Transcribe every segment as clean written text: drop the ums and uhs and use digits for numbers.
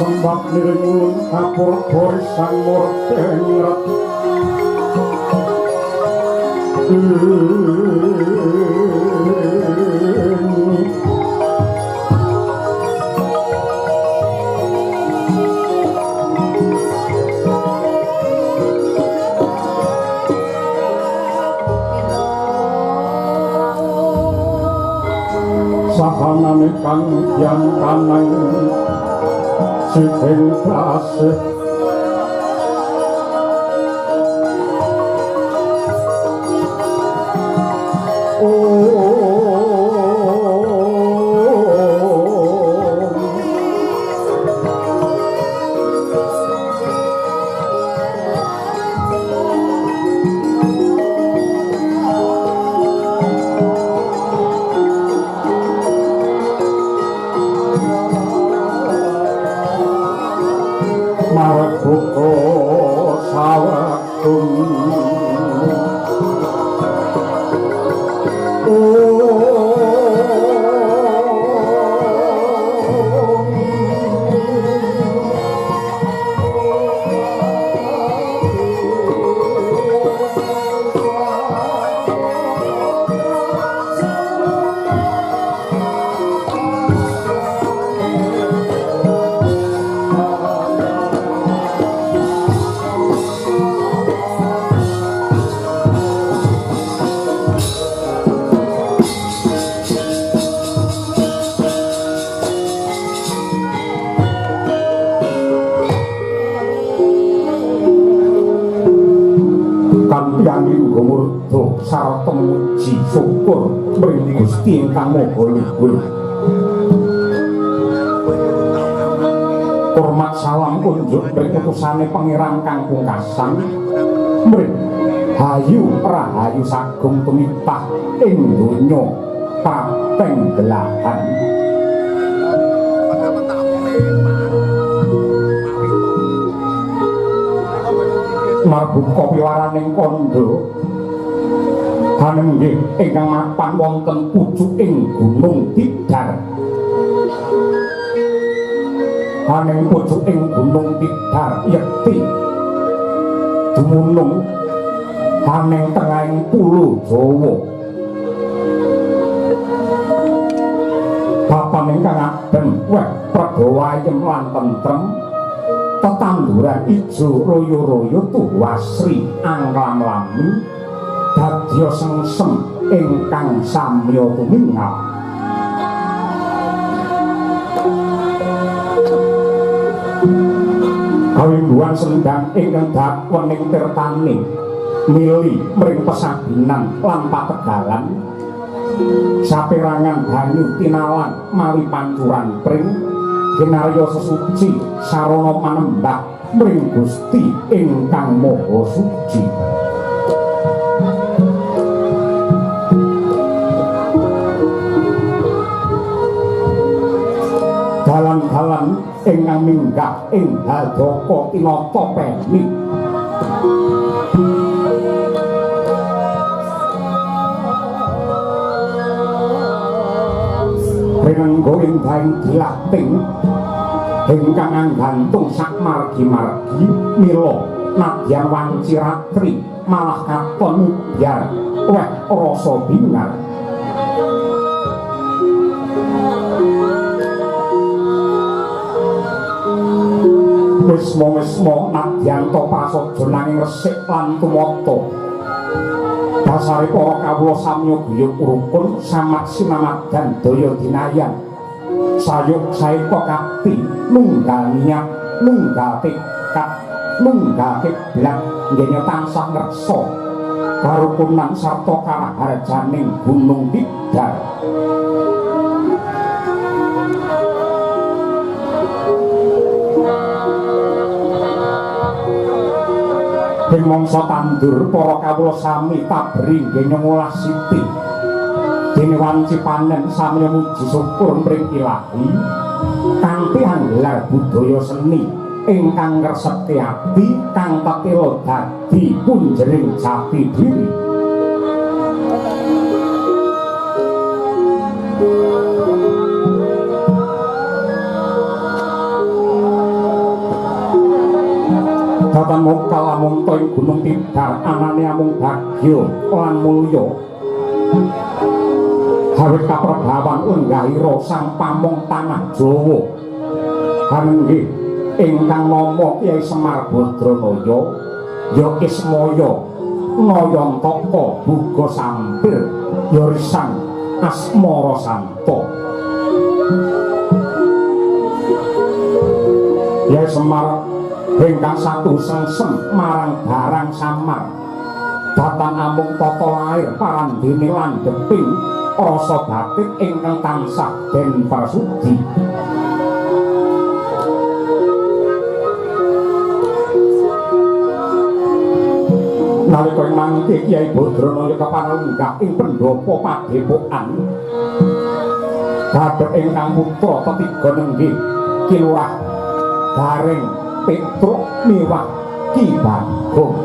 Sembah niring ulun kapur borisan murtengret Sahanane kang yang kanang sing kasih Sarta muji syukur mring Gusti ingkang Maha Luhur. Hormat salam kunjuk mring utusane Pangeran kang pungkasan mring hayu rahayu sagung tumitah ing donya pateng gelahan. Marbuka piwaraning kandha hanenggih ingkang mapan wonten pucuking Gunung Tidar. Haning pucuking Gunung Tidar yekti dumunung haning tengahing pulo Jawa. Papan ingkang adem weh pregawa ayem lan tentrem, tetanduran ijo royo-royo tuhu asri anglam-lami dadya sengsem ingkang samya tumingal. Kawimbuhan sendang ingkang dakwening tirtane mili mring pesaginan lan pategalan, saperangan banyu tinalan mawi pancuran pring kinarya sesuci sarana manembah mring Gusti ingkang Maha Suci. Dalan-dalan ingkang minggah ing Haldaka tinata peni. Rinenggo indahing dilating ingkang anggantung sak margi-margi mila nadyan wanci ratri malah katon biar weh rasa bingar. Wisma-wisma nadyan ta prasaja nanging resik lan tumata. Dasare para kawula samya guyub rukun samat sinamadan daya dinayan. Sayuk saeka kapti nunggal niat, nunggal tekad, nunggal kiblat nggene tansah ngreksa karukunan sarta karaharjaning Gunung Tidar. Ing mangsa tandur para kawula sami tabri nggene ngolah siti. Dene wanci panen sami muji syukur mring Ilahi kanthi anggelar budaya seni ingkang ngreseki ati kang tetela dadi punjering jati diri. Datan mokal amung ing Gunung Tidar anane amung bagya lan mulya. Awit kaprabawan lenggahira sang pamong tanah Jawa. Hanenggih ingkang nama Kyai Semar Badranaya ya Ismaya Nayantaka buga sampir ya risang asmara santa. Kyai Semar ingkang satu sengsem marang barang samar. Datan amung tata lair parandene landheping rasa batin ingkang tansah den prasudi. Nalika mangke Kyai Badranaya kepanlenggah ing pendhapa padepokan kadhep ingkang putra tetiga nenggih Ki Lurah Gareng Petruk miwah Ki Bagong.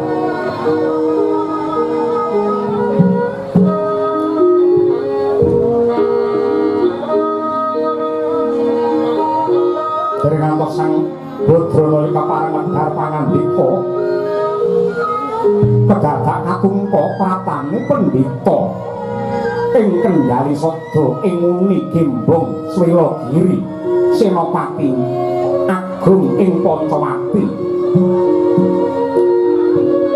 pratane pendhita ing Kendali Sada ing Uni Gembong Swelagiri Senopati Agung ing Pancawati.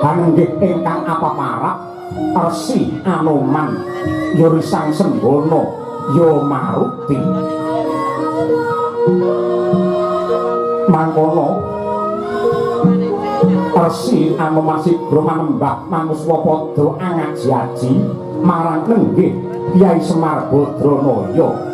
Hanggih ingkang apaparap Resi Anoman ya Risang Senggono ya Maruti. Mangkono Resi Anoman sigra manembah manuswa padha angaji-aji marang nenggih Kyai Semar Badranaya.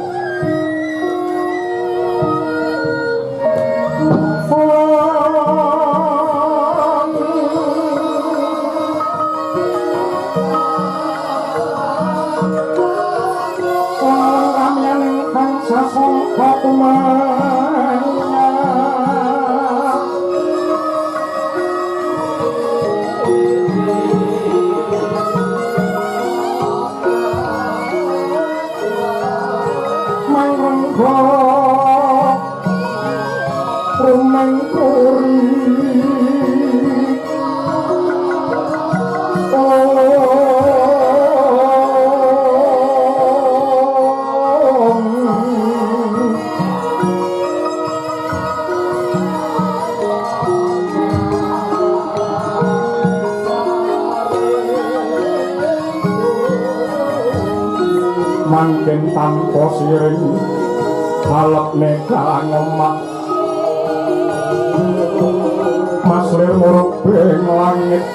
Mangken tanpa siring alepne kalang omah maslir murubing langit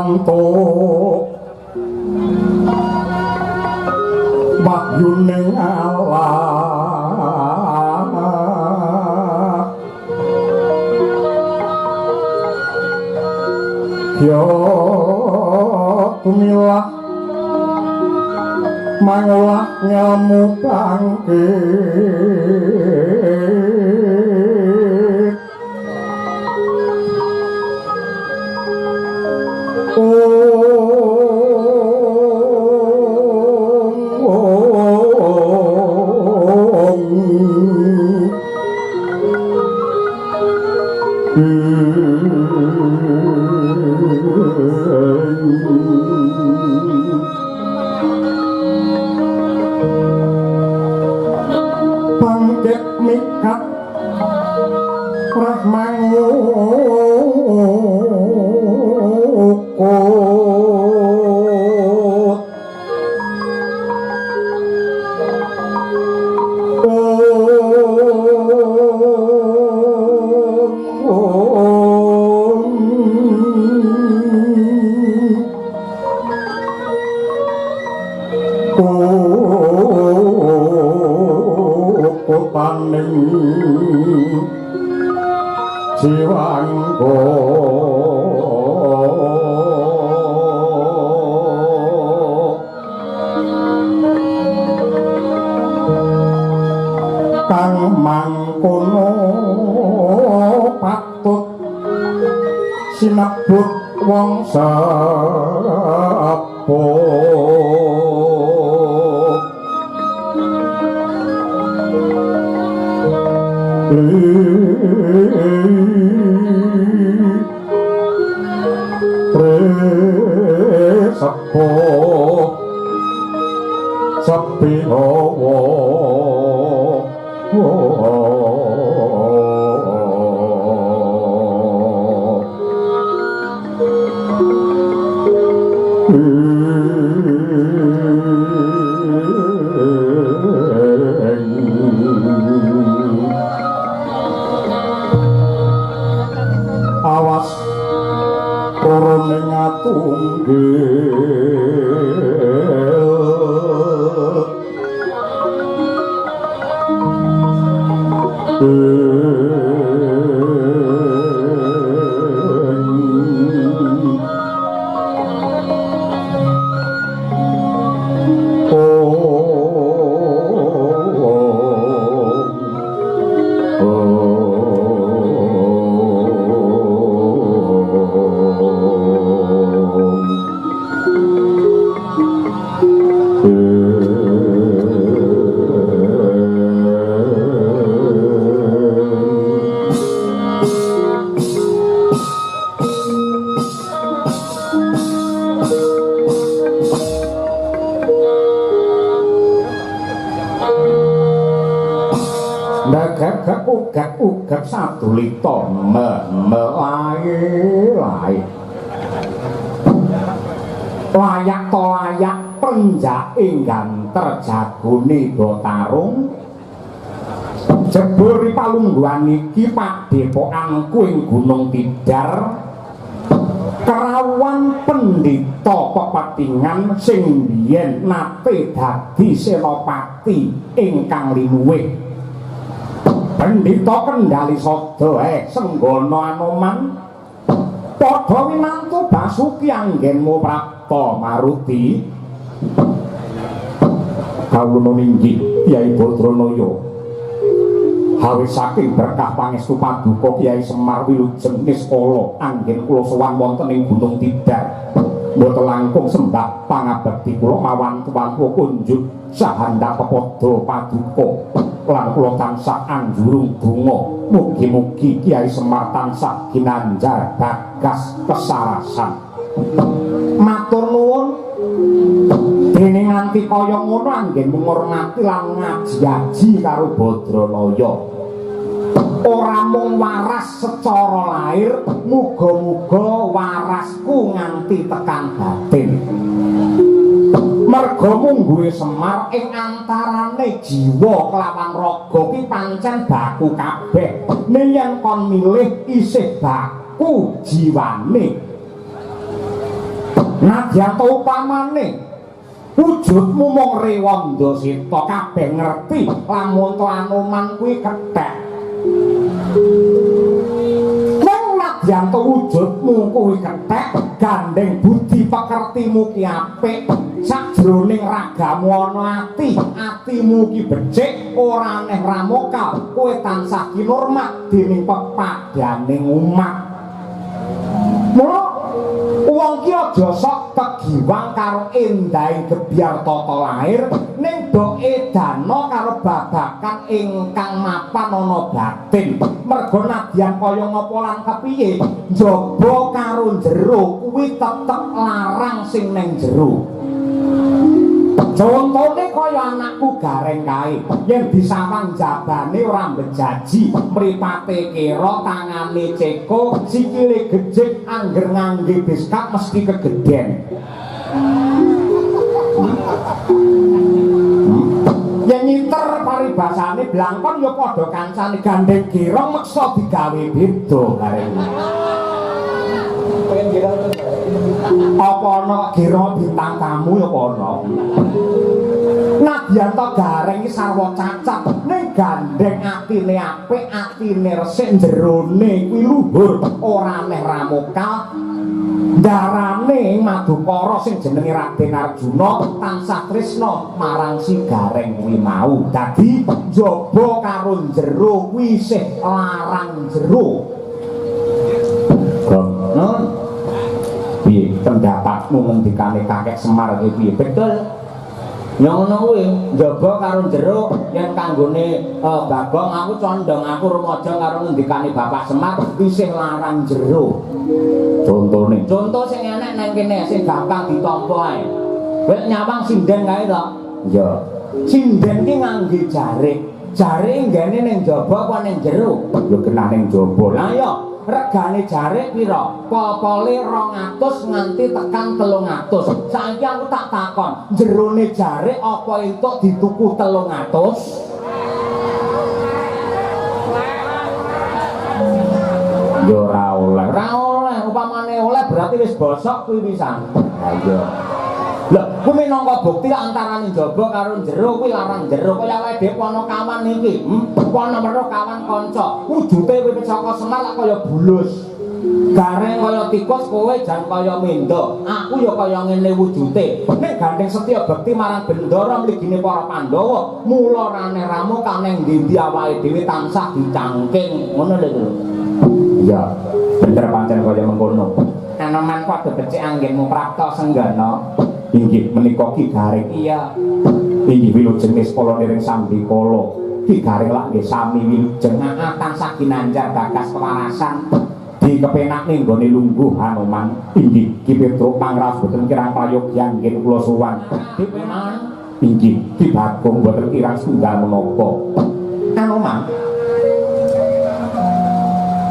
antuk wahyuning Allah ya tumilah mangolah ngelmu bangkit bangkit mikat rahmangu jiwanggo kang mangkono patut sinebut wong sepuh. Sepuh sepi hawa. Awas rorone ngatunggil Ugak-ugak sadulita me-me lae lae layak to layak prenjake ganter jagone Batarung jebul palungguhan iki padhepokanku ing Gunung Tidar kerawuhan pendhita pepetingan sing biyen nate dadi senopati ingkang linuwih. Pendhita Kendali Sada Senggana Anoman padha winantu Basuki anggenmu prapta maruti. Kawula ninggih Kyai Badranaya hawe saking berkah pangestu paduka Kyai Semar wilujeng niskala anggen kula sowan wonten ing Gunung Tidar mboten langkung sembah pangabekti kula mawantu-wantu kunjuk sahandap pepadha paduka lan kula tansah anjurung donga mugi-mugi Kyai Semar tansah ginanjar bagas kesarasan. Matur nuwun dene nganti kaya ngono anggenmu ngurmati lan ngaji-aji karo Badranaya. Ora mung waras secara lahir, muga-muga warasku nganti tekan batin. Merga mungguhe Semar ing antarane jiwa kelawan raga ki pancen baku kabeh. Ning yen kon milih isih baku jiwane. Nadyan ta upamane wujudmu mung rewanda seta kabeh ngerti lamun to Anoman kuwi kethek. Ning nadyan ta wujudmu kuwi kethek, gandeng budi pekertimu ki apik. Sajroning ragamu ana ati, atimu ki becik, ora aneh ramokal, kowe tansah kinurmat dening pepadaning umat. Mula wong ki aja sok kegiwang karo endahe gebyar tata lahir, ning do edana karo babakan ingkang mapan ana batin. Merga nadyan kaya ngapa lan kepiye, njaba karo jero kuwi tetep larang sing ning jero. Contone kaya anakku Gareng kae, yen disawang jabane ora mbejaji, mripate kera, tangane ceko, sikile gejik, angger ngangge beskap mesti kegeden. Yen nyiter paribasane blangkon ya padha kancane, gandeng gerong meksa digawe beda Gareng. Apa ana gerong bintang tamu ya apa ana? Nadyan to Gareng iki sarwa cacat, ning gandeng atine apik, atine resik, jerone kuwi luhur, ora aneh ramokal. Darane Madukara sing jenenge Raden Arjuna tansah tresna marang si Gareng kuwi mau. Dadi njaba karo jero kuwi isih larang jero. Gono. Piye pendapatmu ngendikane Kakek Semar iki piye? Betul. Ya ngono kuwi, njaba karo jero yen kanggone Bagong aku condong aku rumaja karo ngendikane Bapak Semar isih larang jero. Contone. Conto sing enek nang kene sing gampang ditampa ae. Kowe nyawang sinden kae to? Iya. Sinden ki ngangge jarik. Jarik nggene ning njaba apa ning jero? Ya kena ning njaba. Lah iya, regane jarik pira? Pol-pole 200 nganti tekan 300. Saiki aku tak takon, jerone jarik apa entuk dituku 300? Ya ora oleh. Ora oleh, upamane oleh berarti wis bosok kuwi pisan. Ha iya. Lho, kuwi minangka bukti antarane njaba karo jero kuwi larang jero. Kaya awake dhewe ana kawan iki, ana weruh kawan kanca. Wujute kuwi Saka Semar lak kaya bulus. Gareng kaya tikus, kowe jan kaya mendo. Aku ya kaya ngene wujute. Nek gandeng setya bekti marang Bendara mligine para Pandhawa, mula rane ramu kaneng ndi-ndi awake dhewe tansah dicangking. Ngono lho. Iya, bener pancen kaya mengkono. Anoman padha becik anggenmu prapta senggana. Inggih menika Ki Gareng. Iya. Inggih wilujeng niskala niring sambikala. Ki Gareng lak nggih sami wilujeng. Heeh, tansah ginanjar bagas kewarasan. Dikepenakne nggone lungguh Hanoman. Inggih Ki Petruk pangraos boten kirang prayogi anggen kula sowan. Dipenan. Inggih Ki Bagong boten kirang setunggal menapa. Hanoman.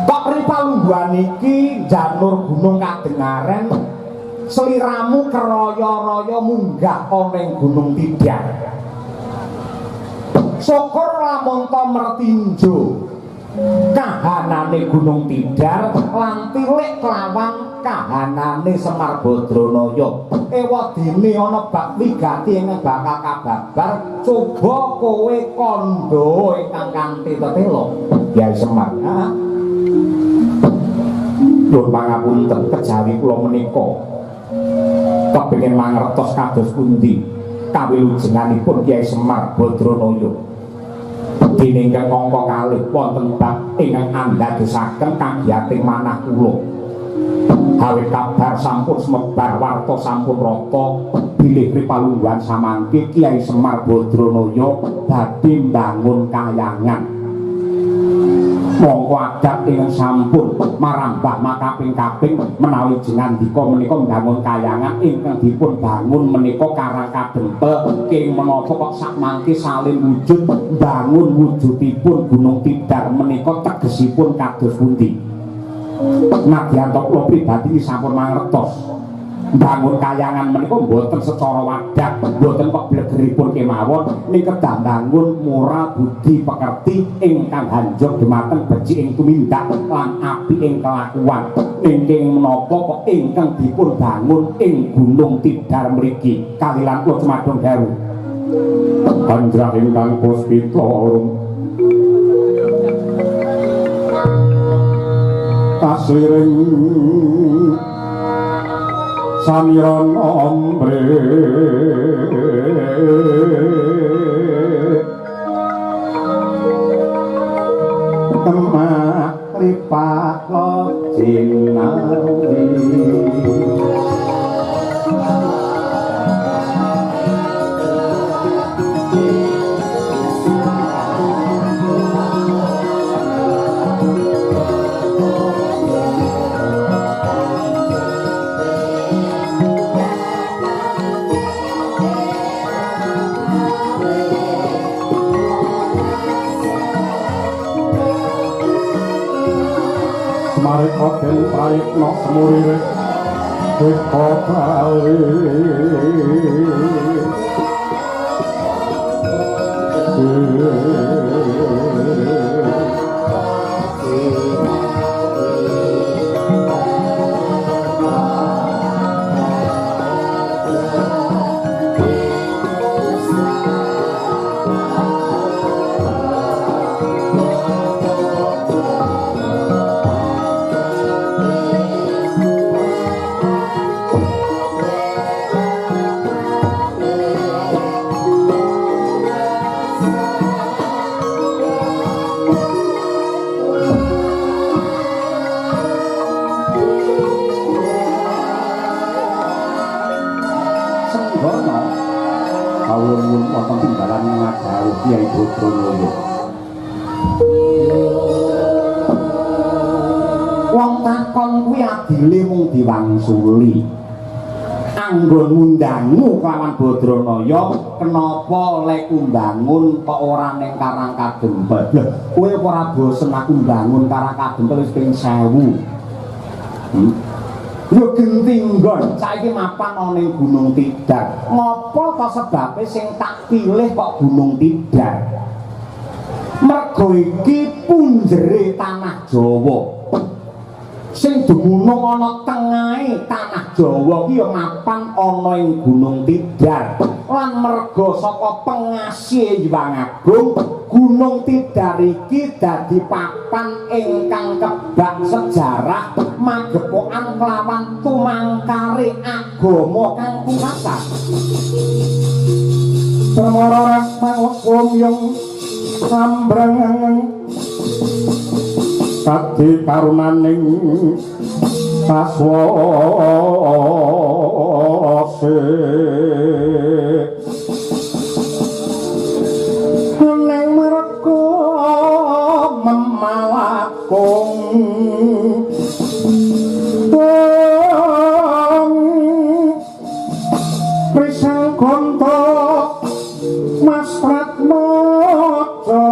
Kok ripalungguhan iki janur gunung kadengaren sliramu keraya-raya munggah ana ing Gunung Tidar. Syukur lamun ta mertinjo kahanane Gunung Tidar lan tilik kelawan kahanane Semar Badranaya. Ewadene ana bab wigati ingkang bakal kababar, coba kowe kandha ingkang kanthi tetela. Kyai Semar. Heeh. Nyuwun pangapunten kejawi kula menika kepengin mangertos kados pundi kawilujenganipun Kyai Semar Badranaya. Dene ingkang angka kalih wonten bab ingkang andadosaken kagiyating manah kula. Awit kabar sampun semebar warta sampun rata bilih ripalungguhan samangke Kyai Semar Badranaya badhe mbangun kayangan. Mongko adat ingkang sampun marambah makaping-kaping menawi jengandika menika mbangun kayangan ingkang dipun bangun menika karang kadempel king menapa kok sakmangke salin wujud mbangun wujudipun Gunung Tidar menika tegesipun kados pundi. Nadyan kula pribadi sampun mangertos mbangun kayangan menika mboten secara wadah, mboten kok blegeripun kemawon, ning kedah mbangun moral budi pekerti ingkang hanjur dumateng becik ing tumindak lan apik ing kelakuan. Ingkang menapa kok ingkang dipun bangun ing Gunung Tidar mriki kalilan kula cumadung dawuh. Anjrah ingkang puspita arum kasliring samiran ombre kemak lipak jinawi. Mareka den prayitna semurire deka bali. kawula nyuwun wonten timbalan ngadhawuh Kyai Badranaya. Wong takon kuwi adile mung diwangsuli. Anggon ngundangu kelawan Badranaya, kenapa lek mbangun kok ora ning Karang Kadempel? Lho, kowe ora bosen aku mbangun Karang Kadempel wis ping 1000. Yo genti nggon, saiki mapan ana ning Gunung Tidar. Ngopo to sebabe sing tak pilih kok Gunung Tidar? Mergo iki punjere tanah Jawa. Sing dumunung ana tengahe tanah Jawa ki ya mapan ana ing Gunung Tidar. Lan merga saka pengasihe Hyang Agung, Gunung Tidar iki dadi papan ingkang kebak sejarah magepokan kelawan tumangkare agama kang kuwasa. Permara rasma yung sambreng kadi karunaning kaswase neng merga memalakung prisang gonto Mas Pratmojo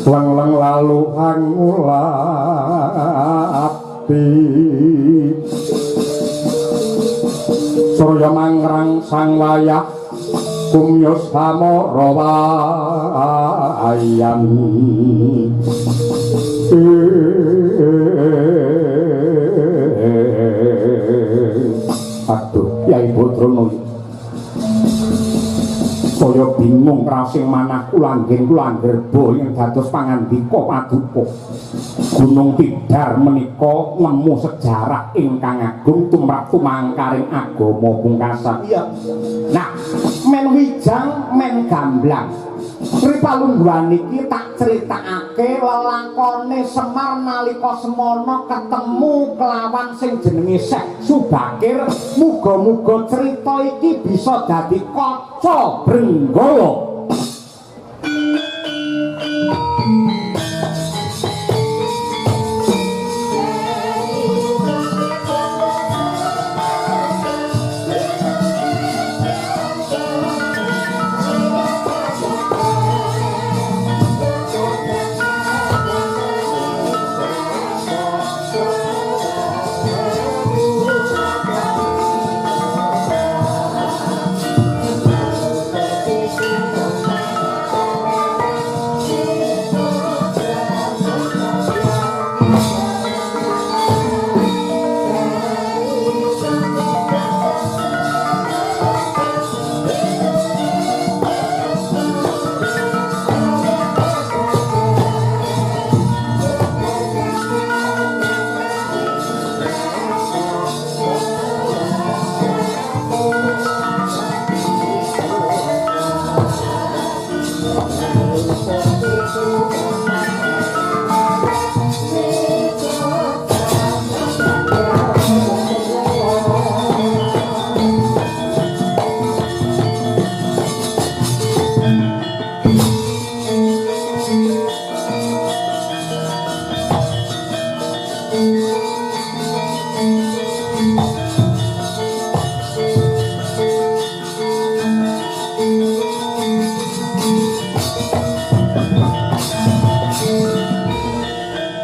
leng-leng lalu angulati surya mangrang sang wayah kumyos samara wayan. Aduh, Kyai Badranaya saya bingung rasing manah kulanggen kulanggerba ing dados pangandika paduka. Gunung Tidar menika nemu sejarah ingkang agung tumrap tumangkaring agama pungkasan. Iya. Nah, men wijang men gamblang. Sripalungguhan iki tak critakake lelakone Semar nalika semana ketemu kelawan sing jenenge Syekh Subakir. Muga-muga cerita iki bisa dadi kaca brenggala.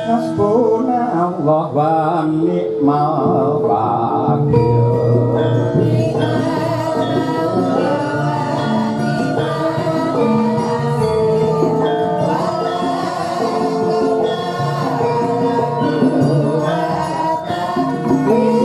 Hasbunallah wa ni'mal wakil. Thank you.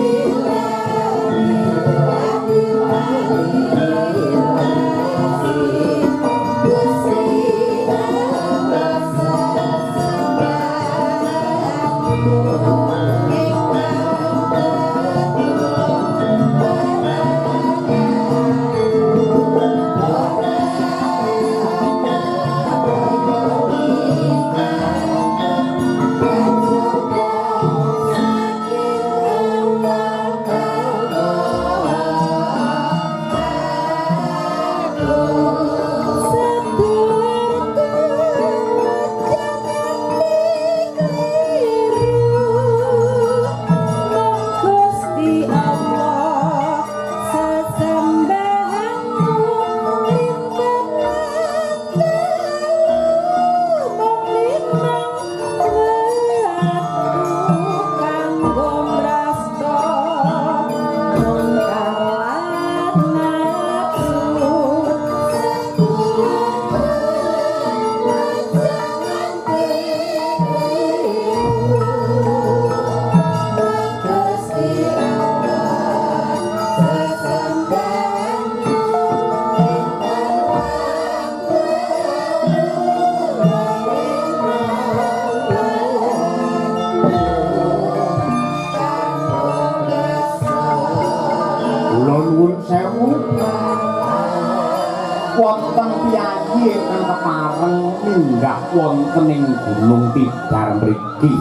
Wonten piyayi ingkang kepareng minggah wonten ing Gunung Tidar mriki.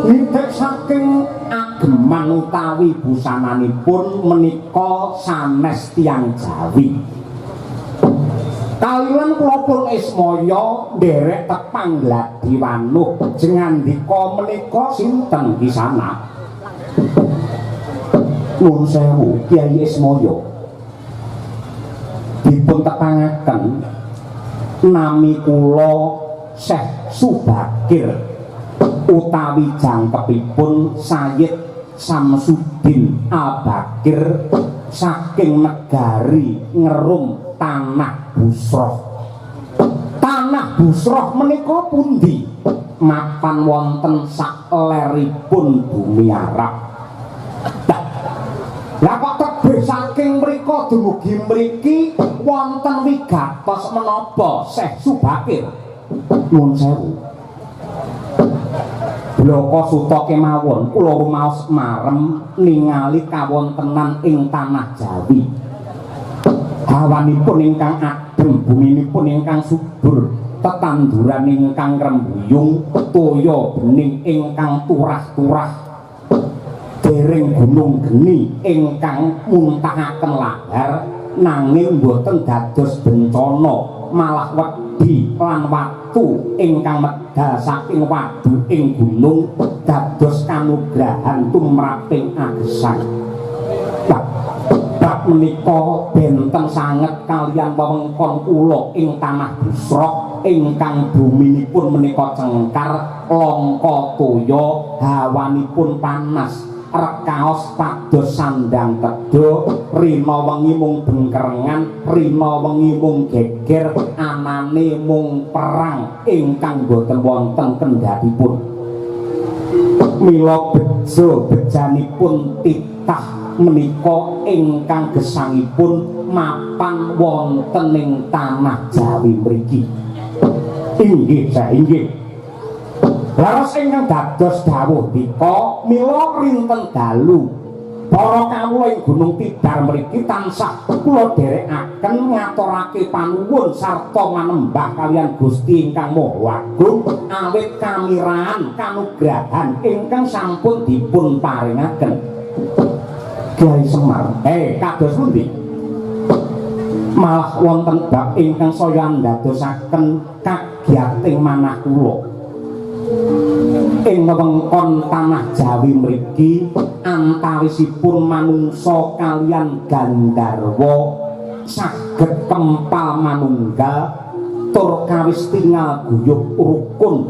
Nitik saking ageman utawi busananipun menika sanes tiyang Jawi. Kaliyan kula pun ismaya nderek tepang gladi wanuh jengandika menika sinten kisana? Nuwun sewu Kyai Ismaya. Dipun tepangaken nami kula Syekh Subakir utawi jangkepipun Sayyid Samsudin Al-Bakir saking negari Ngerum Tanah Busroh. Tanah Busroh menika pundi? Mapan wonten sakleripun bumi Arab. Lah kok tebih saking mriko dumugi mriki wonten wigatos menapa Syekh Subakir? Nuwun sewu. Bloko suta kemawon kula rumaos marem ningali kawontenan ing tanah Jawi. Hawanipun ingkang adem, buminipun ingkang subur, tetanduran ingkang rembuyung, toya bening ingkang turah-turah. Dereng gunung geni ingkang muntahaken lahar nanging boten dados bencana, malah wedi lan watu ingkang medal saking wadu ing gunung dados kanugrahan tumraping agesang. Bab menika benten sanget kaliyan wewengkon kula ing tanah Busroh ingkang buminipun menika cengkar, langka toya, hawanipun panas, rekaos pados sandang tedha, rina wengi mung bengkerengan, rina wengi mung geger, anane mung perang ingkang boten wonten kendhatipun. Mila bejo bejanipun titah menika ingkang gesangipun mapan wonten ing tanah Jawi mriki. Inggih, inggih. Laras ingkang dados dawuh dika mila rinten dalu para kawula ing Gunung Tidar mriki tansah kula dherekaken ngaturake panuwun sarta manembah kaliyan Gusti ingkang Maha Agung awit kamirahan kanugrahan ingkang sampun dipun paringaken. Kyai Semar, kados pundi? Malah wonten bab ingkang saya ndadosaken kagiyating manah kula. Ing wewengkon tanah Jawi mriki antawisipun manungsa kaliyan gandharwa saged kempal manunggal tur kawis tingal guyub rukun,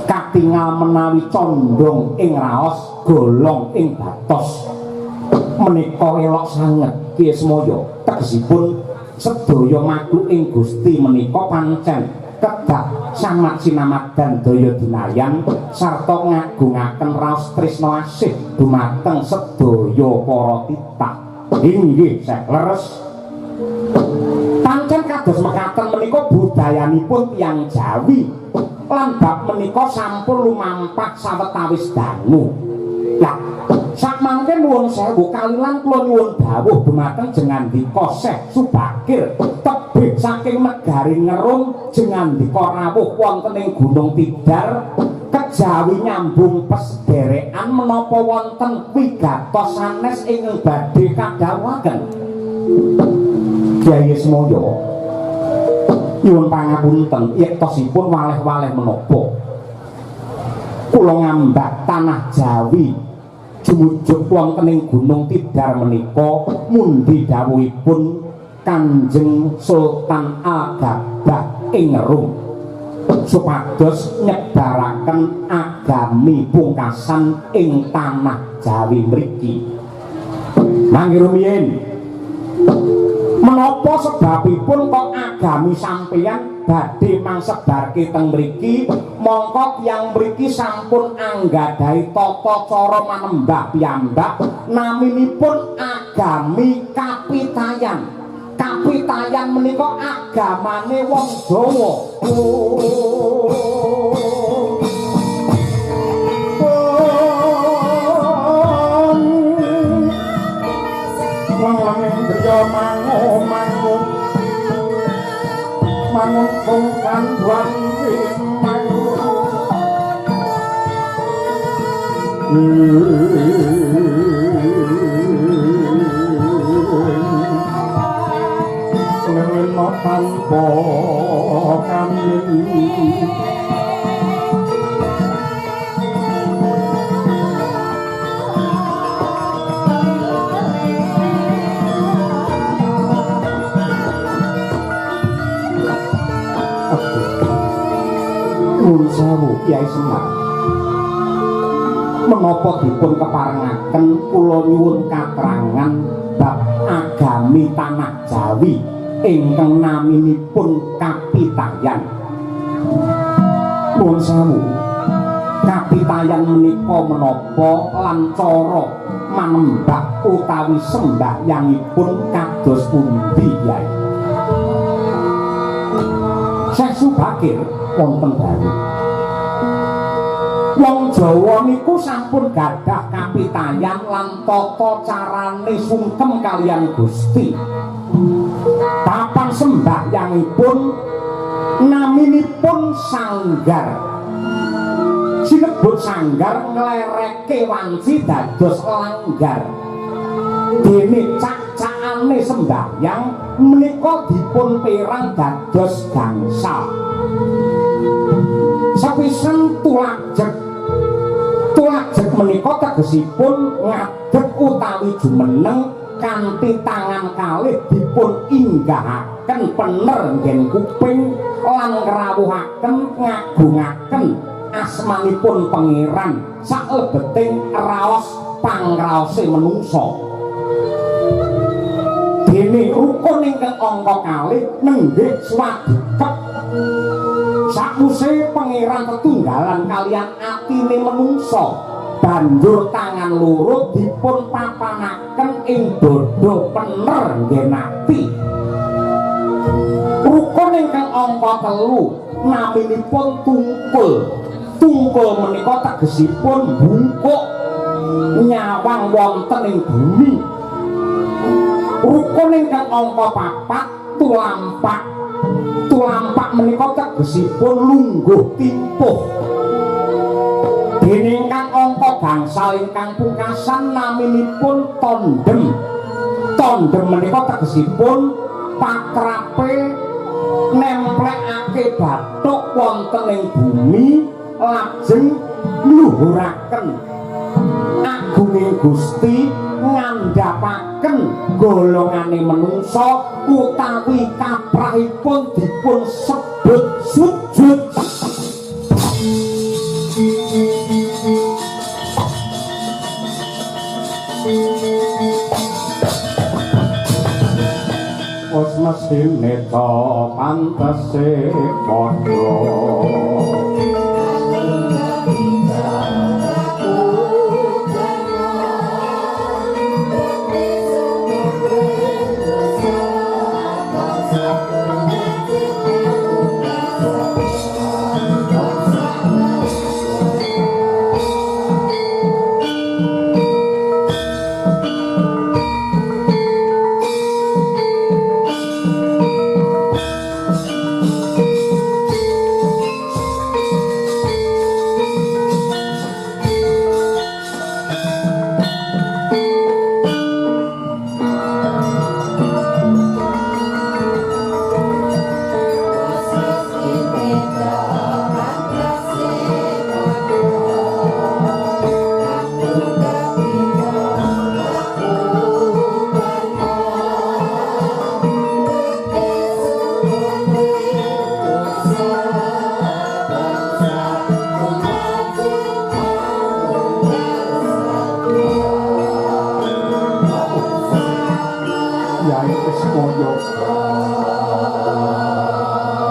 katingal menawi condong ing raos golong ing batos. Menika elok sanget Ki Ismaya, tegesipun sedaya makhluk ing Gusti menika pancen kedah samat sinamadan daya dinayan sarta ngagungaken raos tresna asih dumateng sedaya para titah. Inggih, leres. Pancen kados mekaten menika budayanipun tiyang Jawi lan bab menika sampun lumampah sawetawis dangu. Lah sakmangke nuwun sewu kalilan kula nyuwun dawuh dumateng jengandika Syekh Subakir tebih saking negari Ngerum jengandika rawuh wonten ing Gunung Tidar kejawi nyambung pesederekan menapa wonten wigatos sanes ingkang badhe kadhawuhaken. Kyai Ismaya nyuwun pangapunten yektosipun waleh-waleh menapa kula ngambak tanah Jawi jumujud wonten ing Gunung Tidar menika mundi dawuhipun Kanjeng Sultan Al-Gabah ing Rum supados nyebaraken agami pungkasan ing tanah Jawi mriki. Mangke rumiyin menapa sebabipun kok agami sampeyan badhe mangsebarke teng mriki, mongko tiyang mriki sampun anggadhahi tata cara manembah piyambak naminipun agami Kapitayan. Kapitayan menika agamane wong Jawa. Wong Kanduan kimeng lena tanpa kami. Nuwun sewu Kyai Semar, menapa dipun keparengaken kula nyuwun katrangan bab agami tanah Jawi ingkang naminipun Kapitayan. Nuwun sewu, Kapitayan menika menapa lan cara manembah utawi sembahyangipun kados pundi Kyai? Syekh Subakir wonten dawuh, wong Jawa niku sampun gadah kapitayan lan tata carane sungkem kaliyan Gusti. Papan sembahyangipun naminipun sanggar. Sinebut sanggar nglereke wanci dados langgar. Dene cak-cakane sembahyang menika dipun perang dados gangsal. Sepisan tulajeg. Tulajeg menika tegesipun ngadeg utawi jumeneng kanthi tangan kalih dipun inggahaken pener nggen kuping lan ngrawuhaken ngagungaken asmanipun Pangeran saklebeting raos pangraose menungsa. Dene rukun ingkang angka kalih nenggih swadikep. Sakwise Pangeran tetunggalan kaliyan atine menungsa, banjur tangan loro dipun papanaken ing dada pener nggen ati. Rukun ingkang angka telu naminipun tungkul. Tungkul menika tegesipun bungkuk nyawang wonten ing bumi. Rukun ingkang angka papat tulampak. Tulampak menika tegesipun lungguh timpuh. Dene ingkang angka gangsal ingkang pungkasan naminipun tondem. Tondem menika tegesipun patrape nemplekake bathuk wonten ing bumi lajeng ngluhuraken agunging Gusti ngandhapaken golongane menungsa utawi kaprahipun dipun sebut sujud. Wis mesthine ta pantese padha.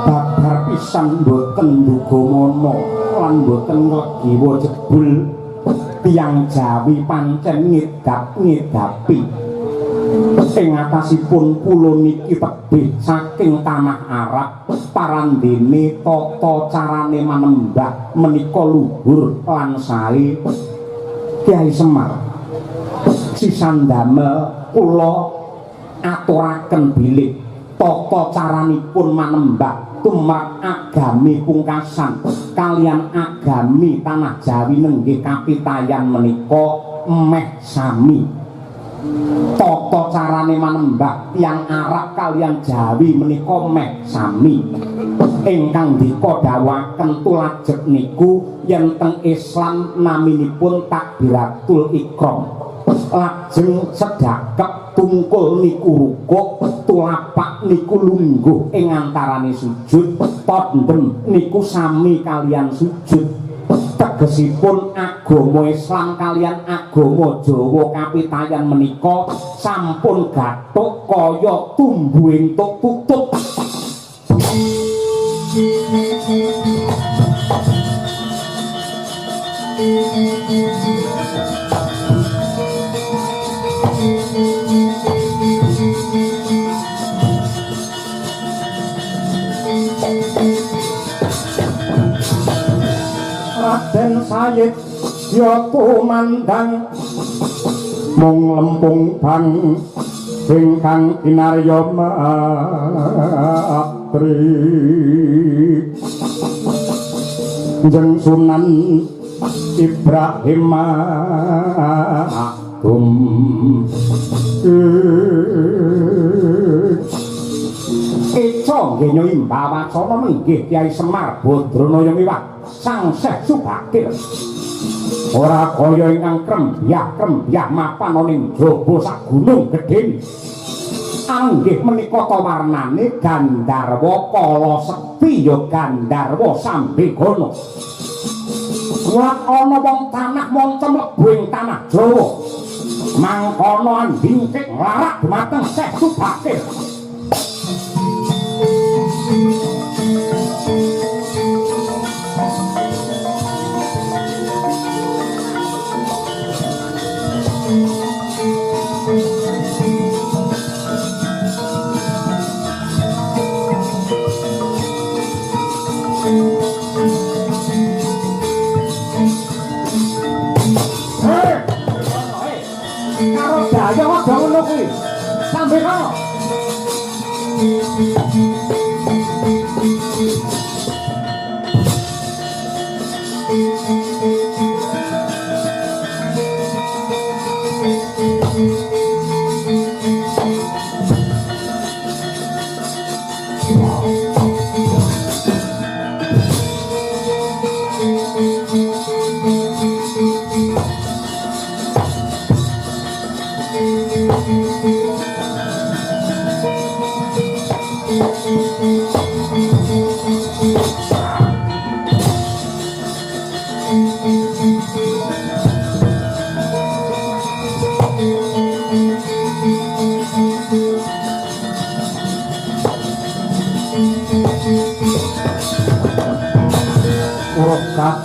Babar pisan mboten nduga lan mboten nglegiwa jebul tiyang Jawi pancen ngedap-ngedapi. Ing atasipun pulo niki tebih saking tanah Arab, parandene tata carane manembah menika luhur lan sae. Kyai Semar sisan damel kula aturaken bilih tata caranipun manembah tumrap agami pungkasan kalian agami tanah Jawi nenggih kapitayan menika meh sami. Tata carane manembah tiyang Arab kalian Jawi menika meh sami. Ingkang dika dawuhaken tulajeg niku yen teng Islam naminipun takbiratul ikram. Lajeng sedakep tungkul niku rukuk, tulapak niku lungguh ing antarane sujud, tandem niku sami kalian sujud. Tegesipun agama Islam kalian agama Jawa kapitayan menika sampun gathuk kaya tumbu entuk tutup. Raden Sayid ya tumandang mung lempung bang ingkang kinarya matri Jeng Sunan Ibrahim Agung. Eca nggih nyimba wacana menggih Kyai Semar Badranaya miwah Sang Syekh Subakir. Ora kaya ingkang krembyah-krembyah mapan ana ing jaba sak gunung gedhe. Anggih menika ta warnane Gandharwa Kala Sekti ya Gandharwa Sambegana. Ora ana wong tanah manca mlebu ing tanah Jawa. Mangkono andingkik nglarak dumateng Syekh Subakir. Karo daya aja ngono kuwi. Sampe kono.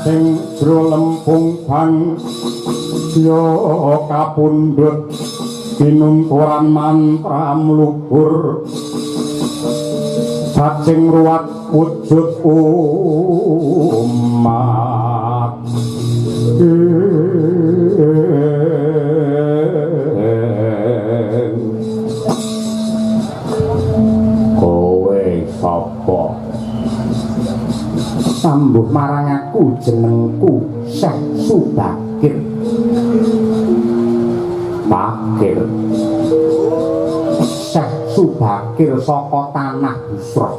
Sing jero lempung bang ya kapundhut kinunturan mantra mlubur cacing ruwat wujud umat. Kowe sapa? Sambuh marang aku jenengku Syekh Subakir. Bakir Syekh Subakir saka tanah Busra.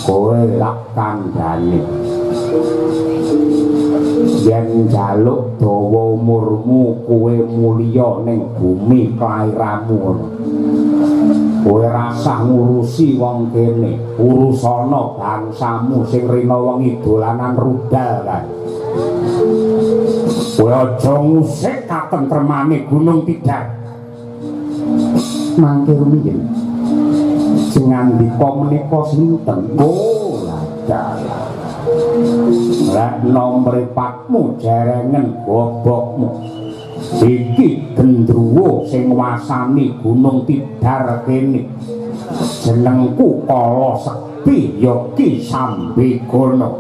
Kowe lak kandhane yen njaluk dawa umurmu kowe mulya ning bumi kelairamu ngono. Kowe rasah ngurusi wong kene, urusana bangsamu sing rina wengi dolanan rudal kae. Kowe aja ngusik katentremane Gunung Tidar. Mangke rumiyin sing ngandika menika sinten? Oh, ladalah. Lek mripatmu jerengen bobokmu. Iki gendruwo sing nguasani Gunung Tidar kene. Jenengku Kala Sekti ya Ki Sambegana.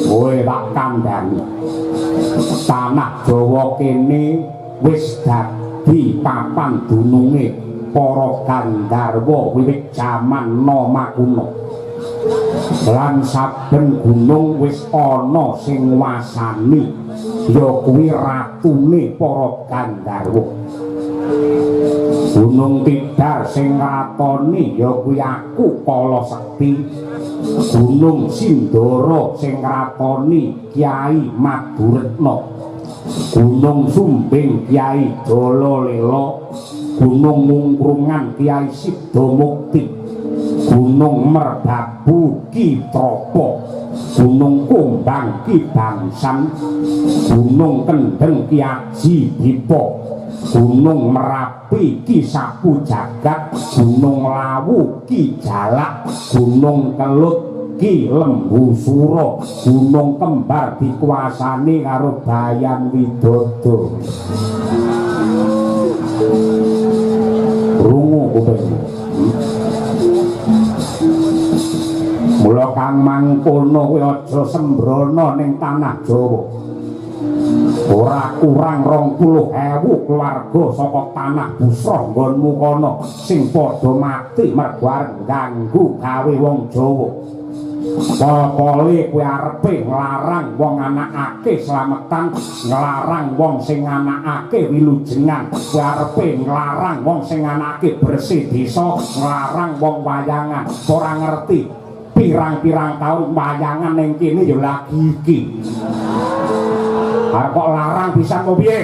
Kowe tak kandhani. Tanah Jawa kene wis dadi papan dununge ganggu para gandharwa wiwit jaman Nama kuno. Lan saben gunung wis ana sing nguwasani, ya kuwi ratune para gandharwa. Gunung Tidar sing ngratoni ya kuwi aku Kala Sekti. Gunung Sindoro sing ngratoni Kyai Maduretna. Gunung Sumbing Kyai Dalalela. Gunung Mungkrungan Kyai Sidamukti. Gunung Merbabu Ki Trapa. Gunung Kumbang Ki Bangsan. Gunung Kendeng Ki Aji Dipa. Gunung Merapi Ki Sapu Jagat. Gunung Lawu Ki Jalak. Gunung Kelut Ki Lembu Sura. Gunung Kembar dikuasani karo Bayan Widodo. Rungu kupingmu. Mula kang mangkono kuwi aja sembrono ning tanah Jawa. Ora kurang 20.000 keluarga saka tanah Busra nggonmu kono sing padha mati mergo arep ganggu gawe wong Jawa. Pol-pole kuwi arepe nglarang wong anakake slametan, nglarang wong sing anakake wilujengan, kuwi arepe nglarang wong sing anakake bersih desa, nglarang wong wayangan. Ora ngerti pirang-pirang taun wayangan ning kene ya lagi iki. Arep kok larang pisan kok piye?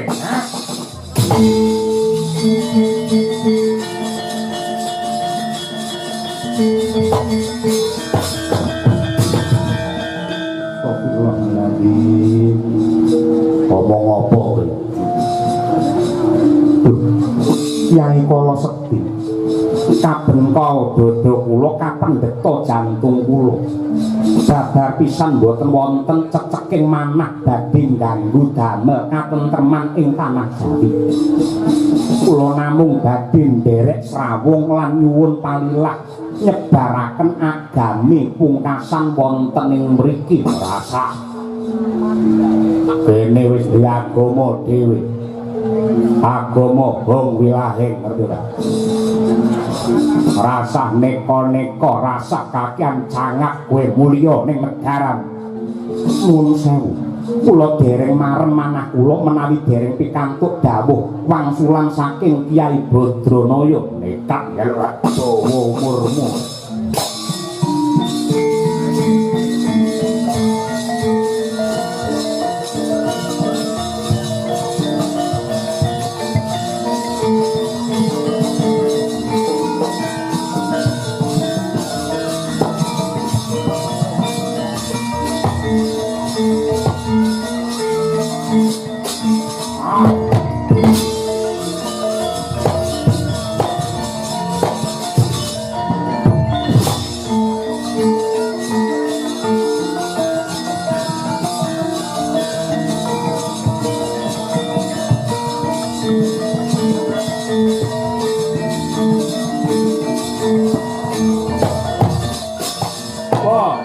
Astagfirullahaladzim. Ngomong apa kowe? Kyai Kala Sekti, kabengkal dada kula, kapendheta jantung kula. Babar pisan mboten wonten ceceking manah badhe ngganggu damel katentreman ing tanah Jawi. Kula namung badhe nderek srawung lan nyuwun palilah nyebaraken agami pungkasan wonten ing mriki. Rasa kene wis duwe agama dhewe. Agama Hong Wilahing, ngerti ora? Rasah neka-neka, rasah kakean cangak kowe mulya ning negaran. Nuwun sewu, kula dereng marem manah kula menawi dereng pikantuk dawuh wangsulan saking Kyai Badranaya. Nekat ngelak dawa umurmu. Oh.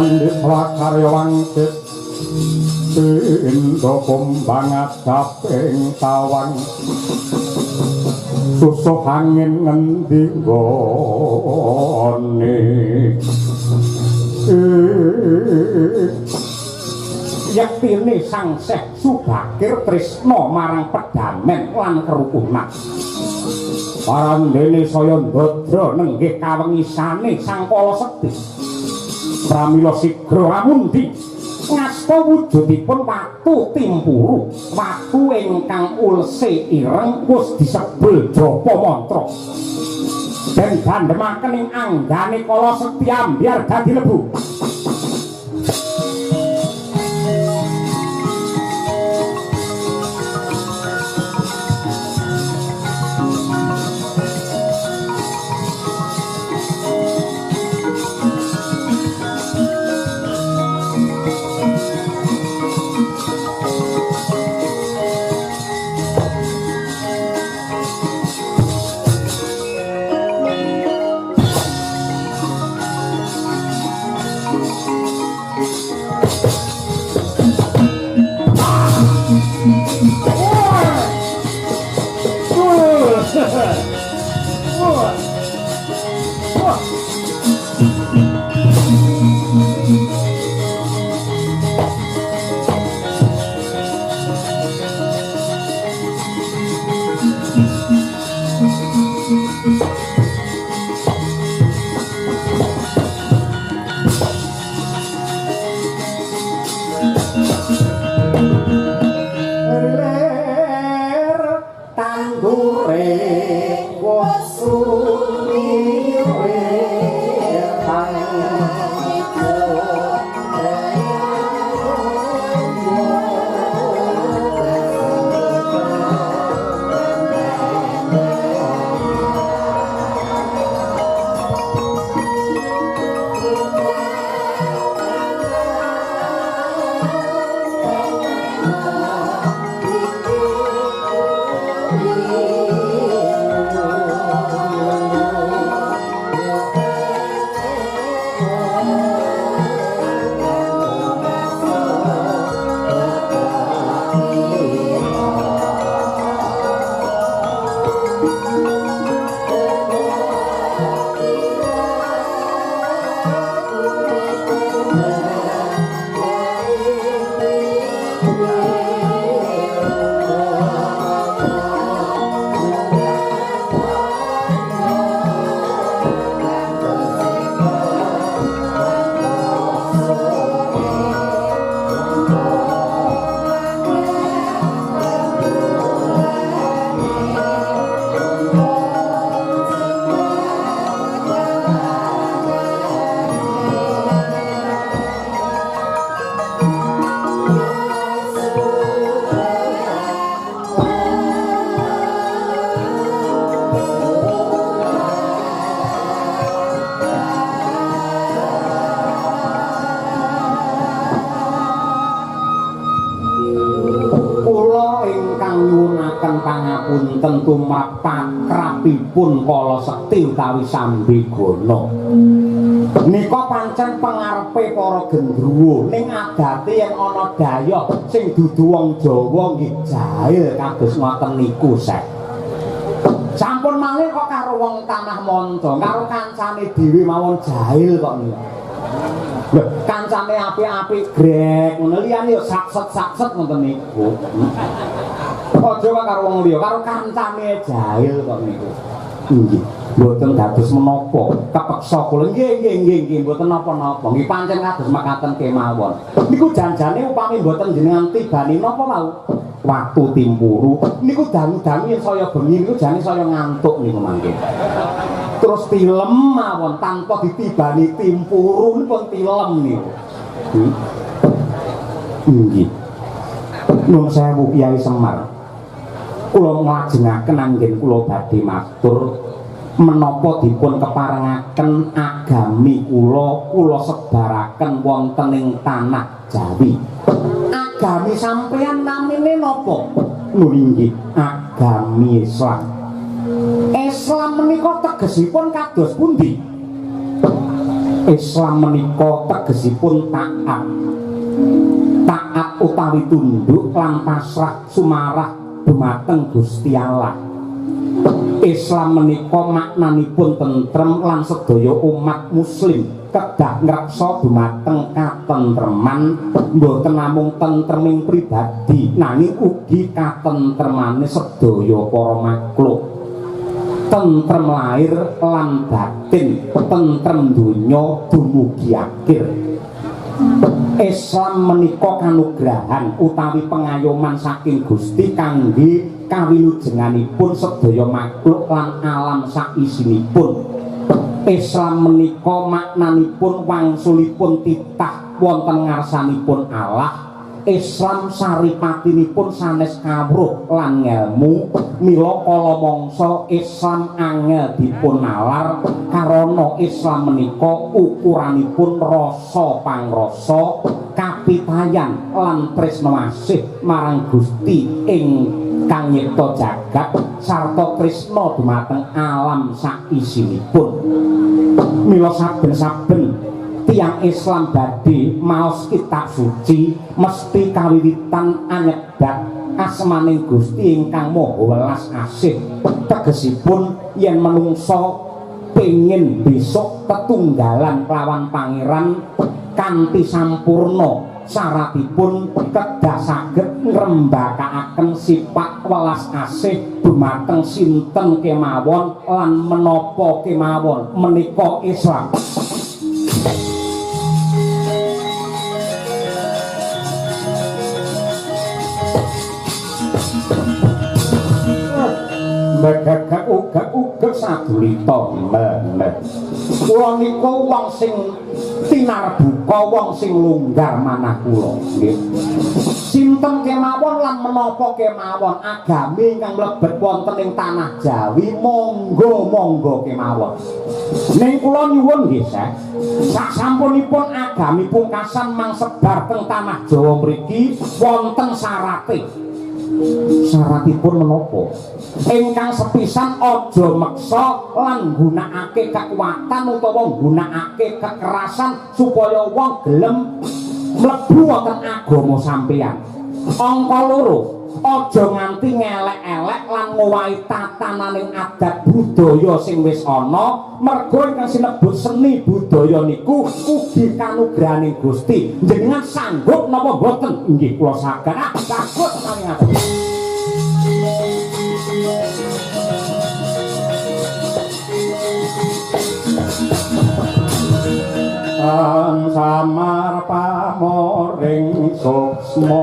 Pandit swakarya wangsit pindha kumbang adaping tawang susuh angin ngendi nggone. Yektine Sang Syekh Subakir tresna marang pedamen lan kerukunan. Parandene saya ndadra nenggih kawengisane Sang Kala Sekti. Pramila sigra amundi ngasta wujudipun watu timpuru, watu ingkang ulse ireng wis disebul japa mantra. Den gandhemaken ing anggane Kala Sekti ambyar dadi lebu. Pangapunten tumrap pakrapipun Kala Sekti utawi Sambigana. Nika pancen pengarepe para gendruwo ning adate yen ana dayoh sing dudu wong Jawa nggih jahil kados ngoten niku, Sek. Sampun malih kok karo wong tanah manca, karo kancane dhewe mawon jahil kok niku. Lho, kancane apik-apik grek ngono liyane yo sakset-sakset ngoten niku. Aja kok karo wong liya, karo kancane jahil kok niku. Nggih, mboten dados menapa, kepeksa kula. Nggih, nggih, nggih, nggih, mboten napa-napa. Nggih pancen kados mekaten kemawon. Niku janjane upami mboten jenengan tibani napa wau? Watu timpuru niku dangu-dangu yen saya bengi niku jane saya ngantuk niku mangke. Terus tilem mawon tanpa ditibani timpuru pun tilem niku. Nggih. Nuwun sewu Kyai Semar. Kula nglajengaken anggen kula badhe matur menapa dipun keparengaken agami kula kula sebaraken wonten ing tanah Jawi. Agami sampeyan namine napa? Lho inggih, agami Islam. Islam menika tegesipun kados pundi? Islam menika tegesipun taat. Taat utawi tunduk lan pasrah sumarah dumateng Gusti Allah. Islam menika maknanipun tentrem lan sedaya umat muslim kedah ngreksa dumateng katentreman, mboten namung tentreming pribadi nanging ugi katentremane sedaya para makhluk. Tentrem lahir lan batin, tentrem donya dumugi akhir. Islam menika kanugrahan utawi pengayoman saking Gusti kangge kawilujenganipun sedaya makhluk lan alam saisinipun. Islam menika maknanipun wangsulipun titah wonten ngarsanipun Allah. Islam saripatinipun sanes kawruh lan ngelmu, mila kala mangsa Islam angel dipun nalar karana Islam menika ukuranipun rasa pangrasa, kapitayan lan tresna asih marang Gusti ingkang nyipta jagat sarta tresna dumateng alam saisinipun. Mila saben-saben tiyang Islam badhe maos kitab suci mesti kawiwitan anyebat asmaning Gusti ingkang Maha Welas Asih. Tegesipun yen menungsa pengin besok tetunggalan kelawan Pangeran kanthi sampurna, syaratipun kedah saged ngrembakakaken sifat welas asih dumateng sinten kemawon lan menapa kemawon. Menika Islam. Megegek ugek-ugek sadulita meneh. Kula niku wong sing tinarbuka, wong sing longgar manah kula nggih. Sinten kemawon lan menapa kemawon agami ingkang mlebet wonten ing tanah Jawi monggo-monggo kemawon. Ning kula nyuwun nggih, Syekh, sak sampunipun agami pungkasan mangsebar teng tanah Jawa mriki wonten syarate. Syaratipun menapa? Ingkang sepisan aja meksa lan nggunakake kekuatan utawa nggunakake kekerasan supaya wong gelem mlebu wonten agama sampeyan. Angka loro, aja nganti ngelek-elek lan ngowahi tatananing adat budaya sing wis ana, merga ingkang sinebut seni budaya niku ugi kanugrahaning Gusti. Jenengan sanggup napa mboten? Inggih kula saged. Ah, saged menawi ngaten. Samar pamoring suksma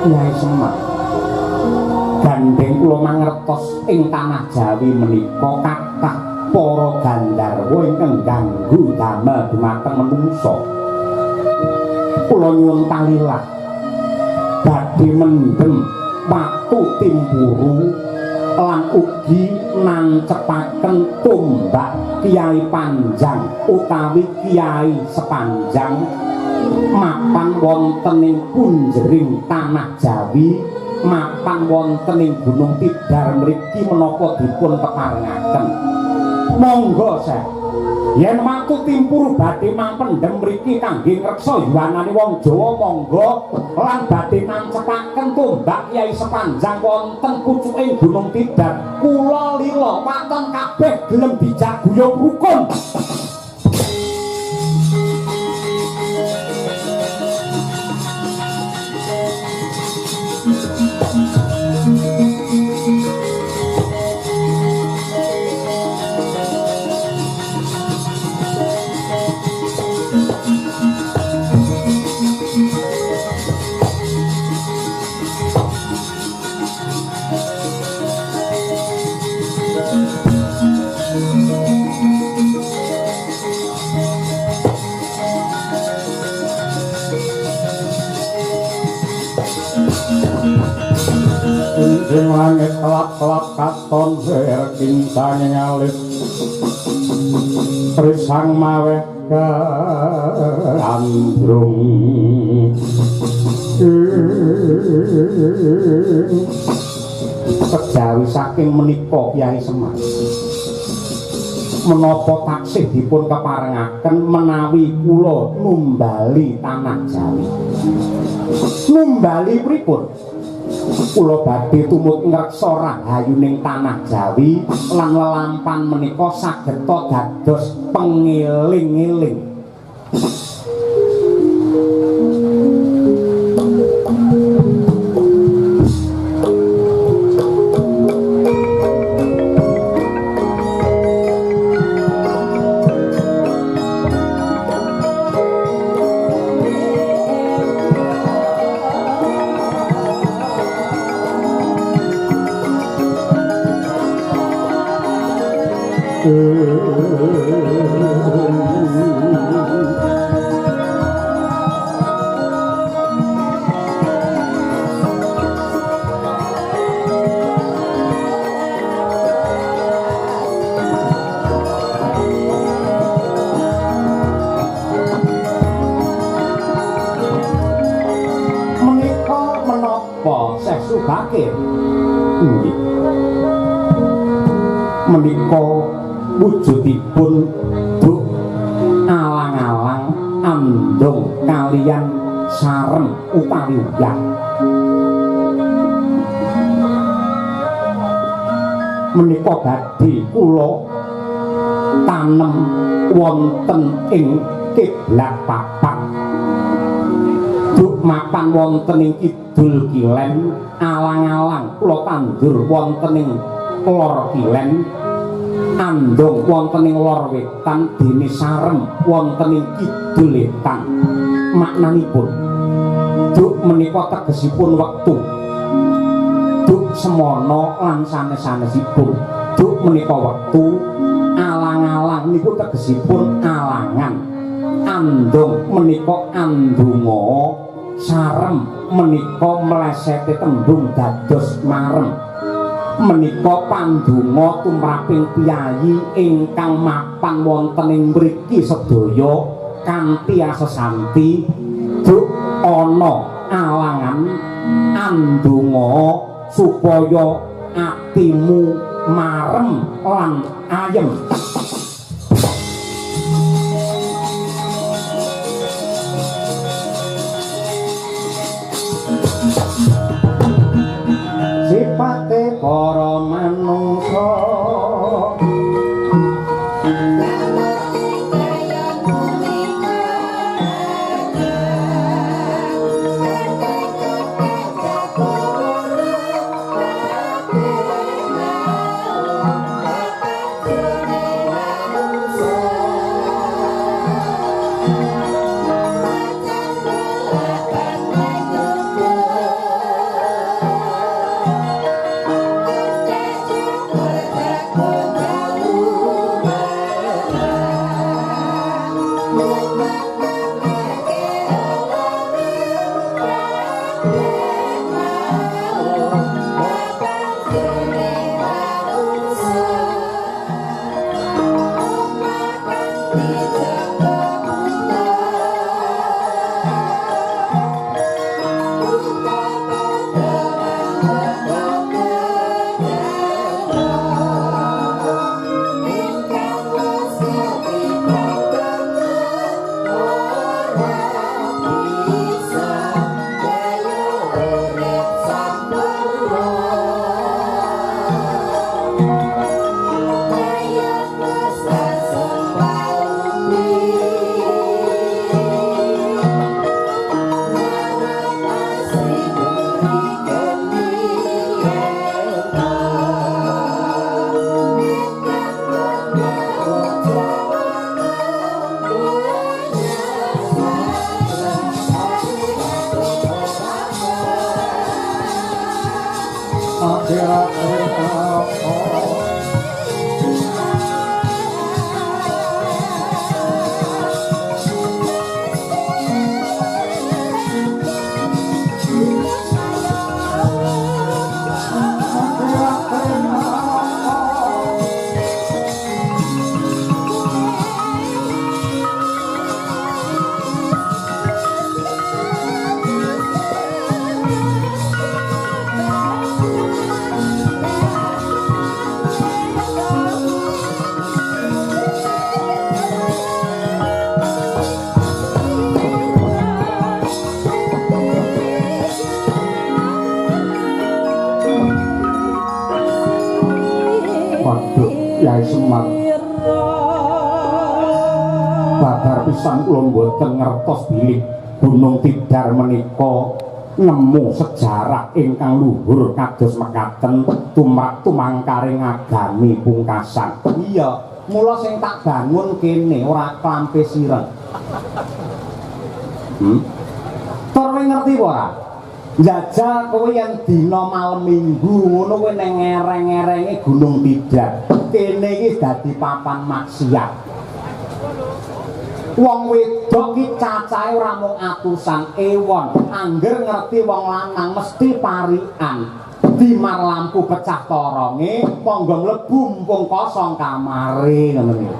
Kyai Semar, gandeng kula mangertos ing tanah Jawi menika kathah para gandharwa ingkang ganggu damel dumateng menungsa. Kula nyuwun palilah badhe mendhem watu timpuru lan ugi nancepaken tombak Kiai Panjang utawi Kiai Sepanjang mapan wonten ing punjering tanah Jawi, mapan wonten ing Gunung Tidar mriki menapa dipun keparengaken. Monggo, Syekh. Yen watu timpuru badhe mangpendhem mriki kangge ngreksa yuwanane wong Jawa monggo, lan badhe nancepaken tombak Kiai Sepanjang wonten pucuking Gunung Tidar, kula lila waton kabeh gelem dijak guyub rukun. Ing langit kelap-kelap katon wer kincanging alis risang maweh gandrung. Kejawi saking menika Kyai Semar, menapa taksih dipun keparengaken menawi kula numbali tanah Jawi? Numbali pripun? Kula badhe tumut ngreksa rahayuning tanah Jawi lan lelampan menika sageta dados pengeling-eling. Menika menapa Syekh Subakir? Nggih. Menika wujudipun duk alang-alang andong kaliyan sarem utawi uyah. Menika badhe kula tanem wonten ing kiblat papat. Duk mapan wonten ing kidul kilen, alang-alang kula tandur wonten ing lor kilen, andong wonten ing lor wetan, dene sarem wonten ing kidul wetan. Maknanipun duk menika tegesipun wektu, duk semono lan sanes-sanesipun. Duk menika wektu, alang-alang niku tegesipun alangan, andong menika andonga, sarem menika mlesete tembung dados marem. Menika pandonga tumraping piyayi ingkang mapan wonten ing mriki sedaya kanthi asesanti duk ana alangan andonga supaya atimu marem lan ayem. Sipate para manungsa Kyai Semar. Babar pisan kula mboten ngertos bilih Gunung Tidar menika nemu sejarah ingkang luhur kados mekaten tumrap tumangkaring agami pungkasan. Iya, mula sing tak bangun kene ora klampe sireng. Tur kowe ngerti apa ora? Njajal kowe yen dina malem Minggu ngono kowe ning ngereng-ngerenge Gunung Tidar. Kene iki dadi papan maksiat. Wong wedok ki cacahe ora mung atusan ewon. Angger ngerti wong lanang mesti parikan. Dimar lampu pecah toronge, monggo mlebu mumpung kosong kamare ngono iki.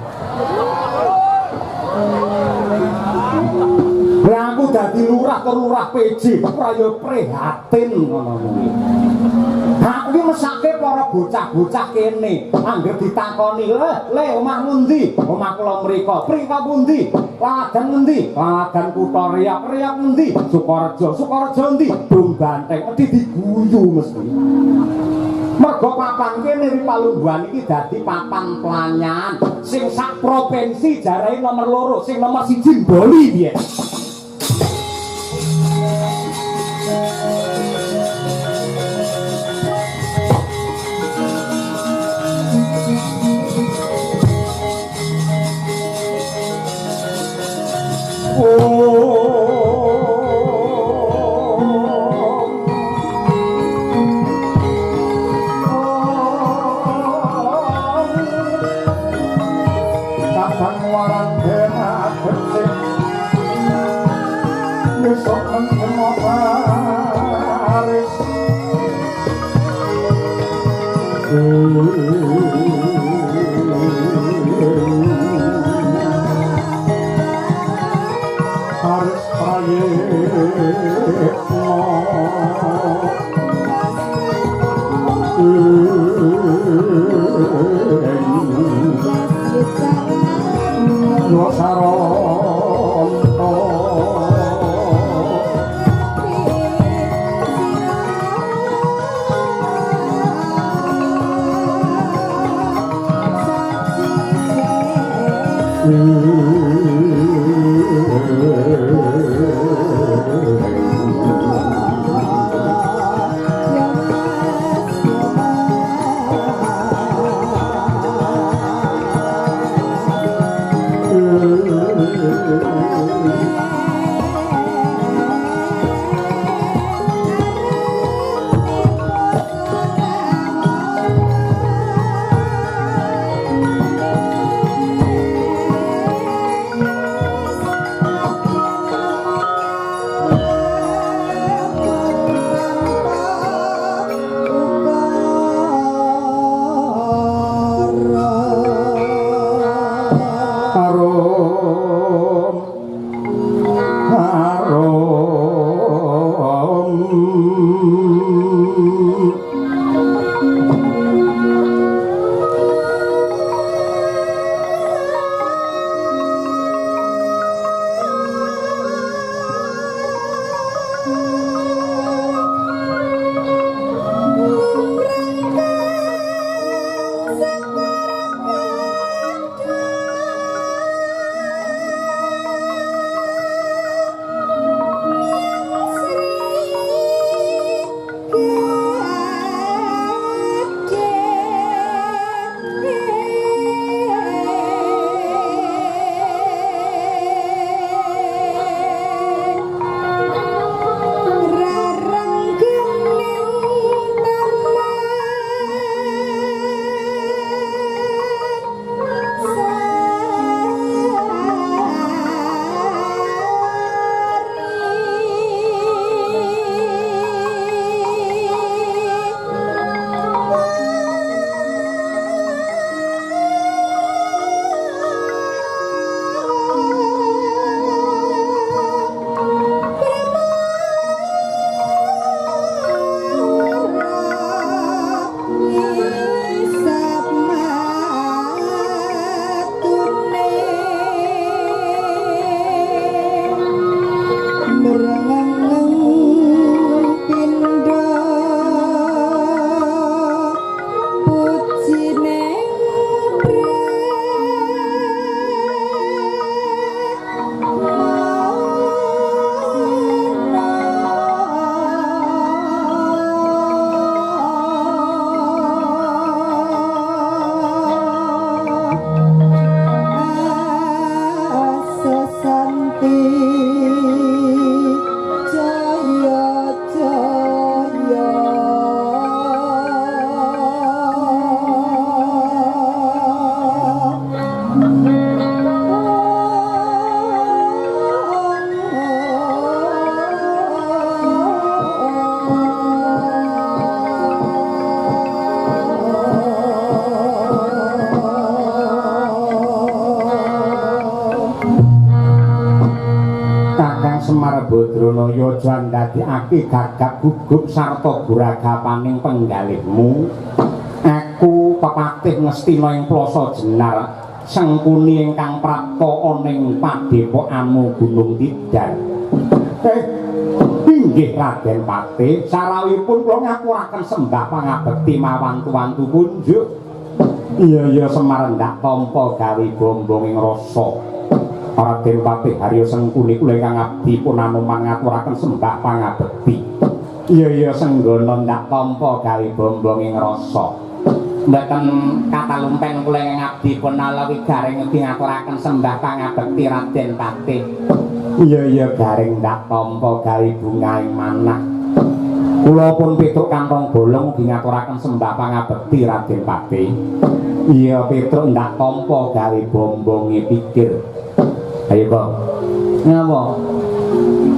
Lah aku dadi lurah ke lurah PJ, ora ya prihatin ngono kuwi. Aku ki mesake para bocah-bocah kene, angger ditakoni, "Le, le omahmu ndi?" "Omah kula mriko." "Mriko pundi?" "Laladan ngendi?" "Laladan kutha Riak." "Riak ngendi?" "Sukorejo." "Sukorejo ndi?" "Bung Banteng." Mesti diguyu mesti. Mergo papan kene ri Palumbuhan iki dadi papan pelanyan sing sak provinsi jarahe nomor 2, sing nomor 1 Bali piye. Sarbadranaya aja ndadekake gagap gugup sarta guragapaning penggalihmu. Aku pepatih Ngastina ing Plasa Jenar, Sengkuni ingkang prapta ana ing padepokanmu Gunung Tidar. Inggih Raden Patih, sarawuhipun kula ngaturaken sembah pangabekti mawantu-wantu kunjuk. Iya iya Semar ndak tampa gawe bombong ing rasa. Raden Patih Harya Sengkuni kula ingkang abdi pun anoman ngaturaken sembah pangabekti. Iya iya Senggana ndak tampa gawe bombong ing rasa. Mboten katalumpen kula ingkang abdi pun alawi garing ugi ngaturaken sembah pangabekti Raden Patih. Iya iya garing ndak tampa gawe bunga ing manah. Kula pun Petruk kantong bolong ugi ngaturaken sembah pangabekti Raden Patih. Iya Petruk ndak tampa gawe bombonge pikir. Ayo kok. Ngapa?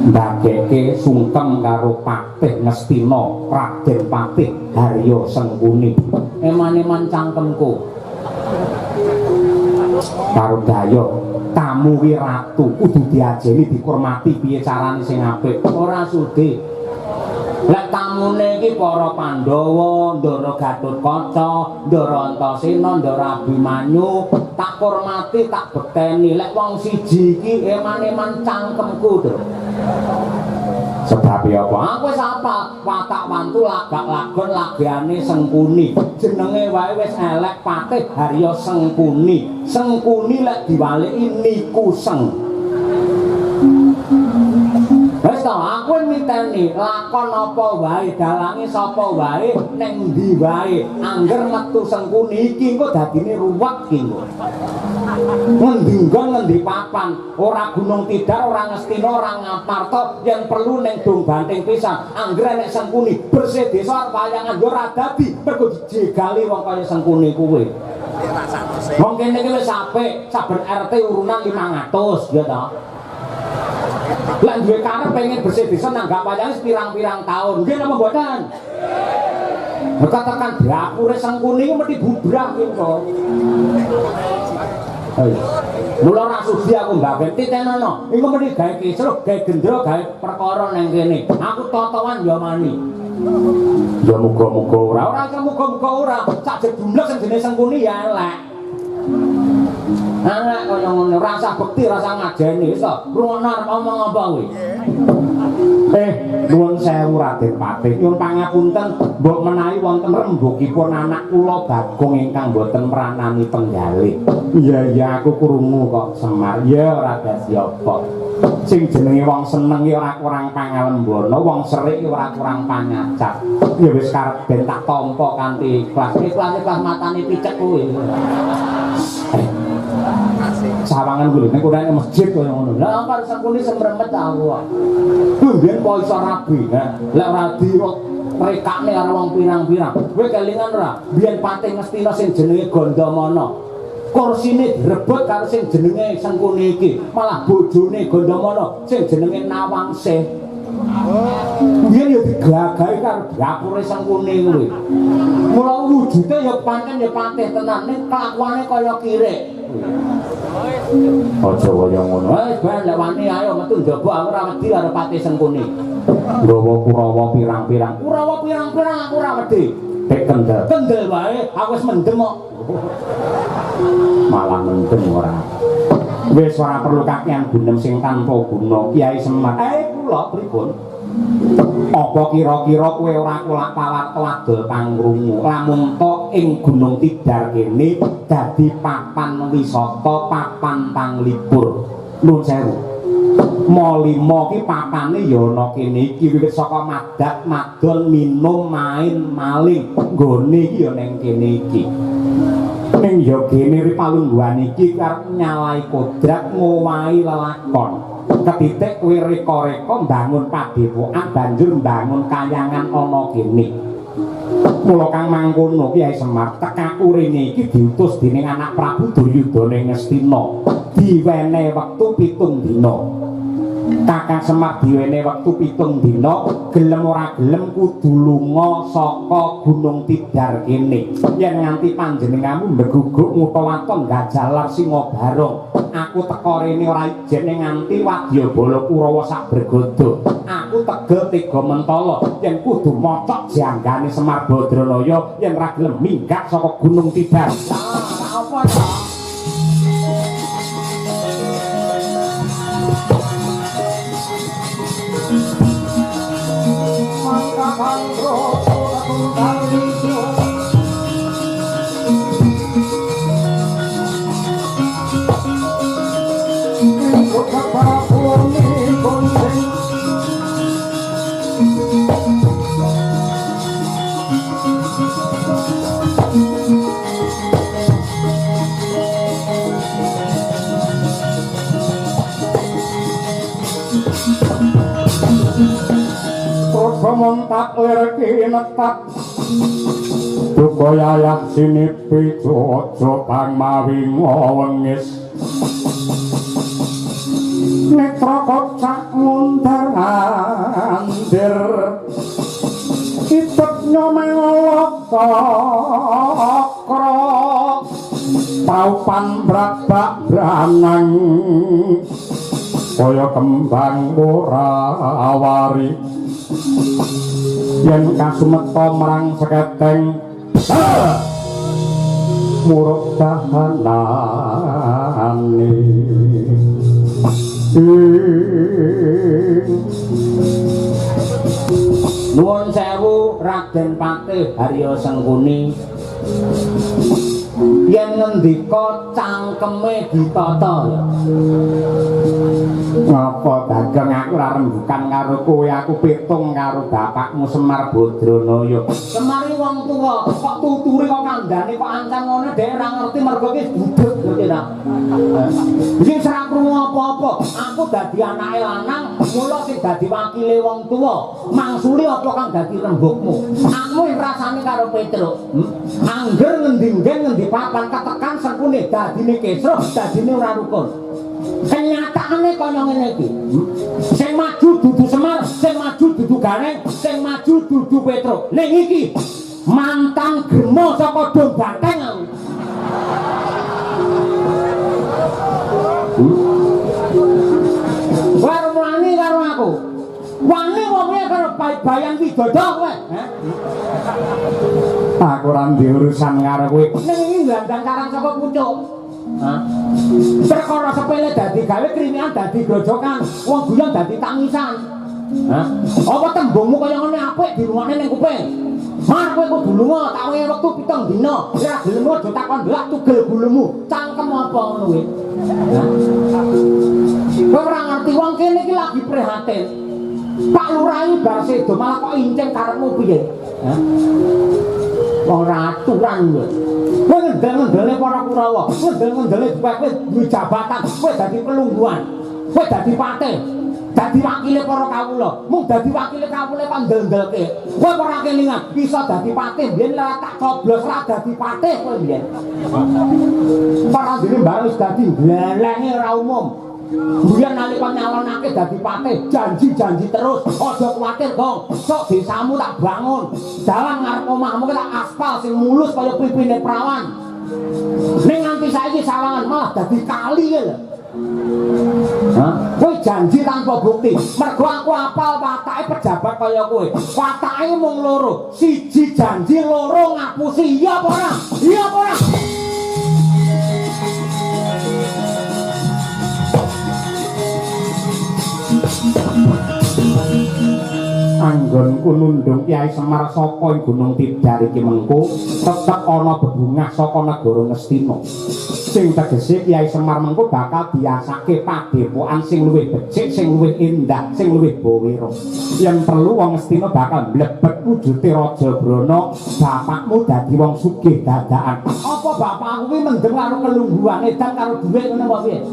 Mbageke sungkem karo Patih Ngastina, Raden Patih Harya Sengkuni. Eman-eman cangkemku. Karo dayo, tamu ki ratu kudu diajeni dikurmati piye carane sing apik. Ora sudi. Lek tamune iki para Pandhawa, Ndara Gatotkaca, Ndara Antasena, Ndara Abimanyu, tak hormati, tak bekteni. Lek wong siji iki eman-eman cangkemku, Tru. Sebab apa? Aku wis apal watak wantu lagak lagon lagiane Sengkuni. Jenenge wae wis elek Patih Harya Sengkuni. Sengkuni lek diwaliki niku seng. Wis to, aku miteni lakon apa wae, dalange sapa wae, ning ndi wae, angger metu Sengkuni iki engko dadine ruwet ki engko. Ngendi nggon ngendi papan, ora Gunung Tidar, ora Ngastina, ora Ngamarta, yen perlu ning Dung Banting pisan, angger enek Sengkuni bersih desa arep wayangan yo ora dadi, mergo dijegali wong kaya Sengkuni kuwi. Wong kene iki wis apik, saben RT urunan 500 ya ta. Lah duwe karep pengen bersih desa nanggap wayang pirang-pirang tahun. Nggih napa mboten? Lha tekan dapure Sengkuni ku mesti bubrah ki kok. Ayo. Mula ora sudi aku mbake titenono. Iku mesti gawe kisruh, gawe gendro, gawe perkara nang kene. Aku totoan ya mani. Ya muga-muga ora. Ora iso muga-muga ora. Sak jedumlek sing jenenge Sengkuni ya elek. Elek kaya ngono, rasa bekti, rasa ngajeni wis to. Rungokno arep omong apa kuwi? Nuwun sewu Raden Patih. Nyuwun pangapunten, mbok menawi wonten rembugipun anak kula Bagong ingkang boten mranani penggalih. Iya iya aku krungu kok Semar. Ya ora dadi apa. Sing jenenge wong seneng ya ora kurang pangalembana, wong serik ya ora kurang pangacat. Ya wis karep ben tak tampa kanthi ikhlas. Ikhlas ikhlas matane picek kuwi. Sawangan kuwi nek ora masjid kaya ngono. Lah karo Sengkuni semremet aku kok. Kuwi mbiyen kok iso rabi, ha. Lek ora direkakne karo wong pirang-pirang. Kowe kelingan ora? Biyen Patih Ngastina sing jenenge Gandamana. Kursine direbut karo sing jenenge Sengkuni iki. Malah bojone Gandamana sing jenenge Nawangsih. Biyen ya digagahi karo dapure Sengkuni kuwi. Mula wujude ya pancen ya patih tenan ning kelakuane kaya kirik. Aja kaya ngono. Wis ben lek wani ayo metu njaba aku ora wedi karo Patih Sengkuni. Nggawa Kurawa pirang-pirang. Kurawa pirang-pirang aku ora wedi. Tek kendel. Kendel wae aku wis mendem kok. Malah mendem ora. Wis ora perlu kakean gunem sing tanpa guna. Kiai Semar. Kula pripun? Apa kira-kira kowe ora kulak palak wadul pangrungu lamun to ing Gunung Tidar kene dadi papan wisata, papan panglipur. Nuwun sewu. Malima ki papane ya ana kene iki wiwit saka madak, madon, minum, main, maling. Nggone iki ya ning kene iki. Ning ya kene ri palungguhan iki arep nyalai kodrat ngowahi lelakon. Ketitik kowe reka-reka mbangun padepokan banjur mbangun kayangan ana kene. Mula kang mangkono Kyai Semar tekaku rene iki diutus dening anak Prabu Duryudana Ngastina. Diwenehi wektu 7 dina. Kakang Semar diwene wektu 7 dina, gelem ora gelem kudu lunga saka Gunung Tidar kene. Yen nganti panjenenganmu mbeguguk ngutha waton gajalar singa barong. Aku teka rene ora ijen nganti wadyabala Kurawa sak bergodo. Aku tegel tega mentala yen kudu mocok janggane Semar Badranaya yen ra gelem minggat saka Gunung Tidar. Lah, apa to? Montak lir kinetap duka yayah sinipi aja bang mawi ngwengis netra kocak ngundar andir kitep nyomeng cakra paupan brabak branang kaya kembang ora awari yen kasumeta marang seketeng muruk dahanane. Nuwun sewu Raden Patih Harya Sengkuni, yen ngendika cangkeme ditata ya. Ngapa dagang aku ora rembukan karo kowe, aku pitung karo bapakmu Semar Badranaya. Semari wong tuwa kok tuturi kok kandhane kok ancam ngono dhek ora ngerti mergo ki budheg ngerti ta. Iki wis ora krungu apa-apa. Aku dadi anake lanang, mula sing dadi wakile wong tuwa. Mangsuli apa kang dadi rembugmu? Aku rasane karo Petruk. Angger ngendi-ngendi ngendi papan ketekan Sengkuni dadine kesruh, dadine ora rukun. Kenyataane kaya ngene iki. Sing maju dudu Semar, sing maju dudu Gareng, sing maju dudu Petruk. Ning iki mantan grema saka Dom Banteng aku. Karo wani karo aku. Wani wonge karo bayang Widodo kowe. Aku ora ndek urusan karo kowe. Ning iki gandang karang saka pucuk. Hah? Perkara sepele dadi gawe krimian dadi grojokan, wong guyon dadi tangisan. Hah? Apa tembungmu kaya ngene apik dirungokne ning kuping? Mar kowe kudu lunga, tak wehi wektu 7 dina. Ora gelem aja takon ndelok tugel gulumu. Cangkem apa ngono kuwi? Hah? Kowe ora ngerti wong kene iki lagi prihatin. Pak Lurah bar sedo malah kok inceng karepmu piye? Hah? Wong ora aturan kowe. Kowe ngendel-ngendele para Kurawa, ngendel-ngendele kowe duwe jabatan, kowe dadi pelungguhan, kowe dadi patih, dadi wakile para kawula. Mung dadi wakile kawula kok ndel-ndelke. Kowe ora kelingan bisa dadi patih biyen lah tak coblos ra dadi patih kowe biyen. Para dene mbak wis dadi glelenge ora umum. Biyen nalika nyalonake dadi patih, janji-janji terus, aja kuwatir, Gong. Sok desamu tak bangun. Dalan ngarep omahmu ki tak aspal sing mulus kaya pipine prawan. Ning nganti saiki sawangan malah dadi kali ki lho. Hah? Kowe janji tanpa bukti. Mergo aku apal watake pejabat kaya kowe. Watake mung loro, siji janji, loro ngapusi. Iya apa ora? Iya apa ora? Anggonku nundung Kyai Semar saka Gunung Tidar iki mengko tetep ana bebungah saka negara Ngastina. Sing tegese Kyai Semar mengko bakal biasake padepokan sing luwih becik, sing luwih endah, sing luwih bawera. Yen perlu wong Ngastina bakal mlebet wujude Raja Brana, bapakmu dadi wong sugih dadakan. Apa bapakku kuwi mendem karo kelungguhan edan karo dhuwit ngono apa piye?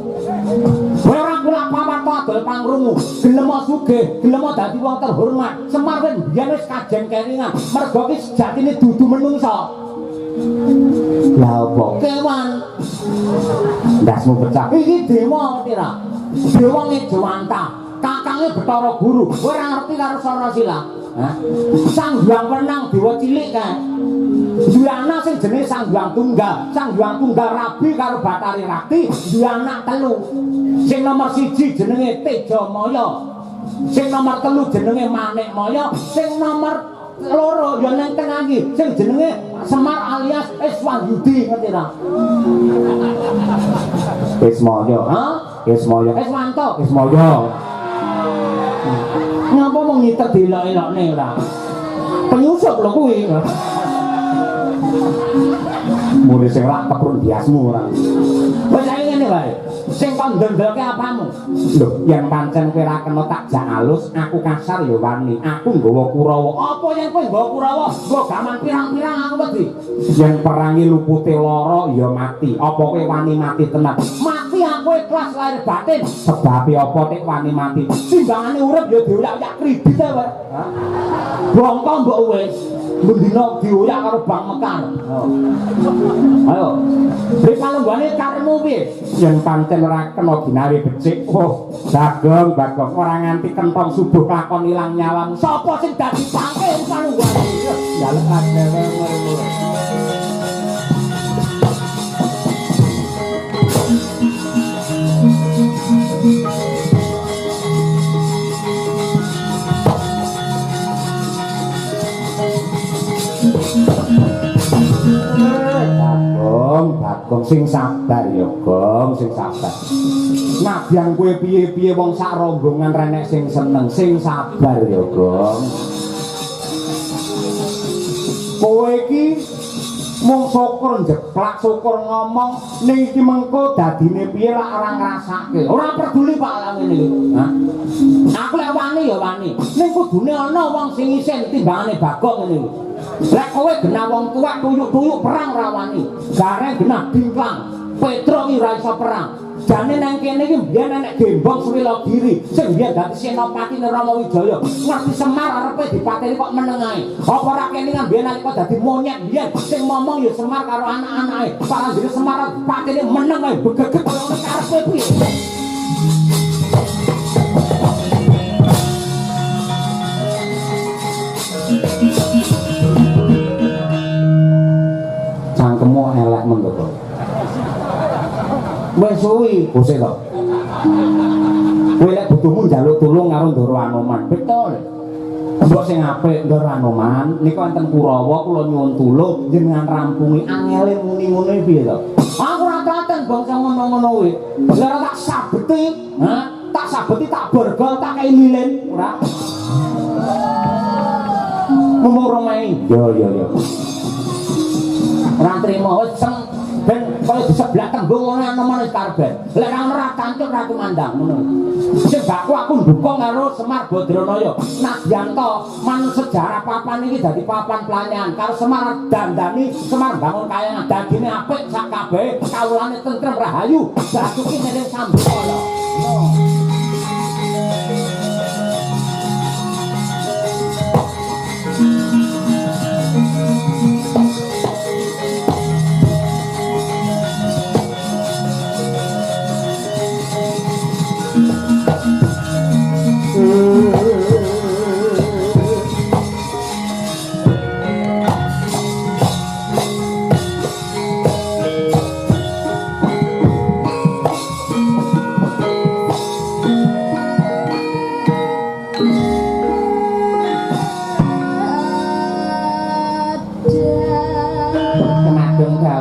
Kowe ora kulak papat adol pangrungu, gelem sugih, gelem dadi wong terhormat. Semar wis biyen wis kajen kelingan, mergo ki sejatine dudu menungsa. Lah apa? Kewan. Ndasmu pecah. Iki dewa ngerti ra? Dewa ngejawantah. Kakange Bathara Guru. Kowe ora ngerti karo Sarasila? Hah? Sang Hyang Wenang dewa cilik kae. Duwe anak sing jenenge Sang Hyang Tunggal. Sang Hyang Tunggal rabi karo Bathari Ratih, duwe anak telu. Sing nomor 1 jenenge Tejamaya. Sing nomor 3 jenenge Manikmaya, sing nomor 2 ya nang tengah iki sing jenenge Semar alias Iswahyudi, ngerti ta? Ismaya. Hah? Ismaya. Iswanto. Ismaya. Ngapa mung ngiter dilok-elokne ora? Penyusup lho kuwi. Muni sing rak keprun biasmu ora. Wis saiki ngene wae. Sing kon ndelke apamu? Lho, yen pancen kowe ora kena tak jak alus, aku kasar ya wani. Aku nggawa Kurawa. Apa yen kowe nggawa Kurawa? Nggawa gaman pirang-pirang aku wedi. Yen perangi lupute lara ya mati. Apa kowe wani mati tenan? Mati aku ikhlas lahir batin. Sebabe apa nek wani mati? Timbangane urip ya dioyak-oyak kredit ae wae. Hah? Bongko mbok wis. Bendina dioyak karo Bank Mekar. Ayo. Ri palunggane karepmu piye? Yen pancen ora kena ginawe becik. Oh, Bagong, Bagong ora nganti kentong subuh lakon ilang nyawamu. Sapa sing dadi pangke palunggane? Njaluk dhewe ngono. Bagong, Bagong sing sabar ya, Gong, sing sabar. Nadyan kowe piye-piye wong sak rombongan renek sing seneng, sing sabar ya, Gong. Kowe iki mung syukur njeplak, syukur ngomong, ning iki mengko dadine piye lak ora ngrasake. Ora peduli Pak lak ngene iki. Hah? Aku lek wani ya wani. Ning kudune ana wong sing isin timbangane Bagong ngene iki. Lek kowe genah wong tuwek tuyuk-tuyuk perang ora wani. Gareng genah bingklang. Petruk iki ora iso perang. Jane nang kene iki mbiyen enek gembong Swilagiri sing mbiyen dadi senopati Rama Wijaya. Ngerti Semar arepe dipateni kok meneng ae. Apa ora kene mbiyen nalika dadi monyet mbiyen sing momong ya Semar karo anak-anake. Parandene Semar patene meneng ae begeget kaya ngono karepe piye. Cangkemmu elek men to, Bro. Wis suwi Bose to. Kowe lek butuhmu njaluk tulung karo Ndara Anoman. Betul. Mbok sing apik Ndara Anoman nika enten Kurawa kula nyuwun tulung jenengan rampungi angele muni ngono piye to? Aku ora telaten bangsa ngono-ngono kuwi. Lah ora tak sabeti, ha? Tak sabeti tak borgol tak kei lilin, ora. Ngomong romae. Ya ya ya. Ora trimo wis ben kaya diseblak tembung ngono Anoman wis karben. Lek ora ora kancuk ora kumandang ngono. Sing baku aku ndukung karo Semar Badranaya. Nadyan to manut sejarah papan iki dadi papan pelanyan karo Semar dandani Semar bangun kayangan dadine apik sak kabehe kawulane tentrem rahayu basuki ning sambekala.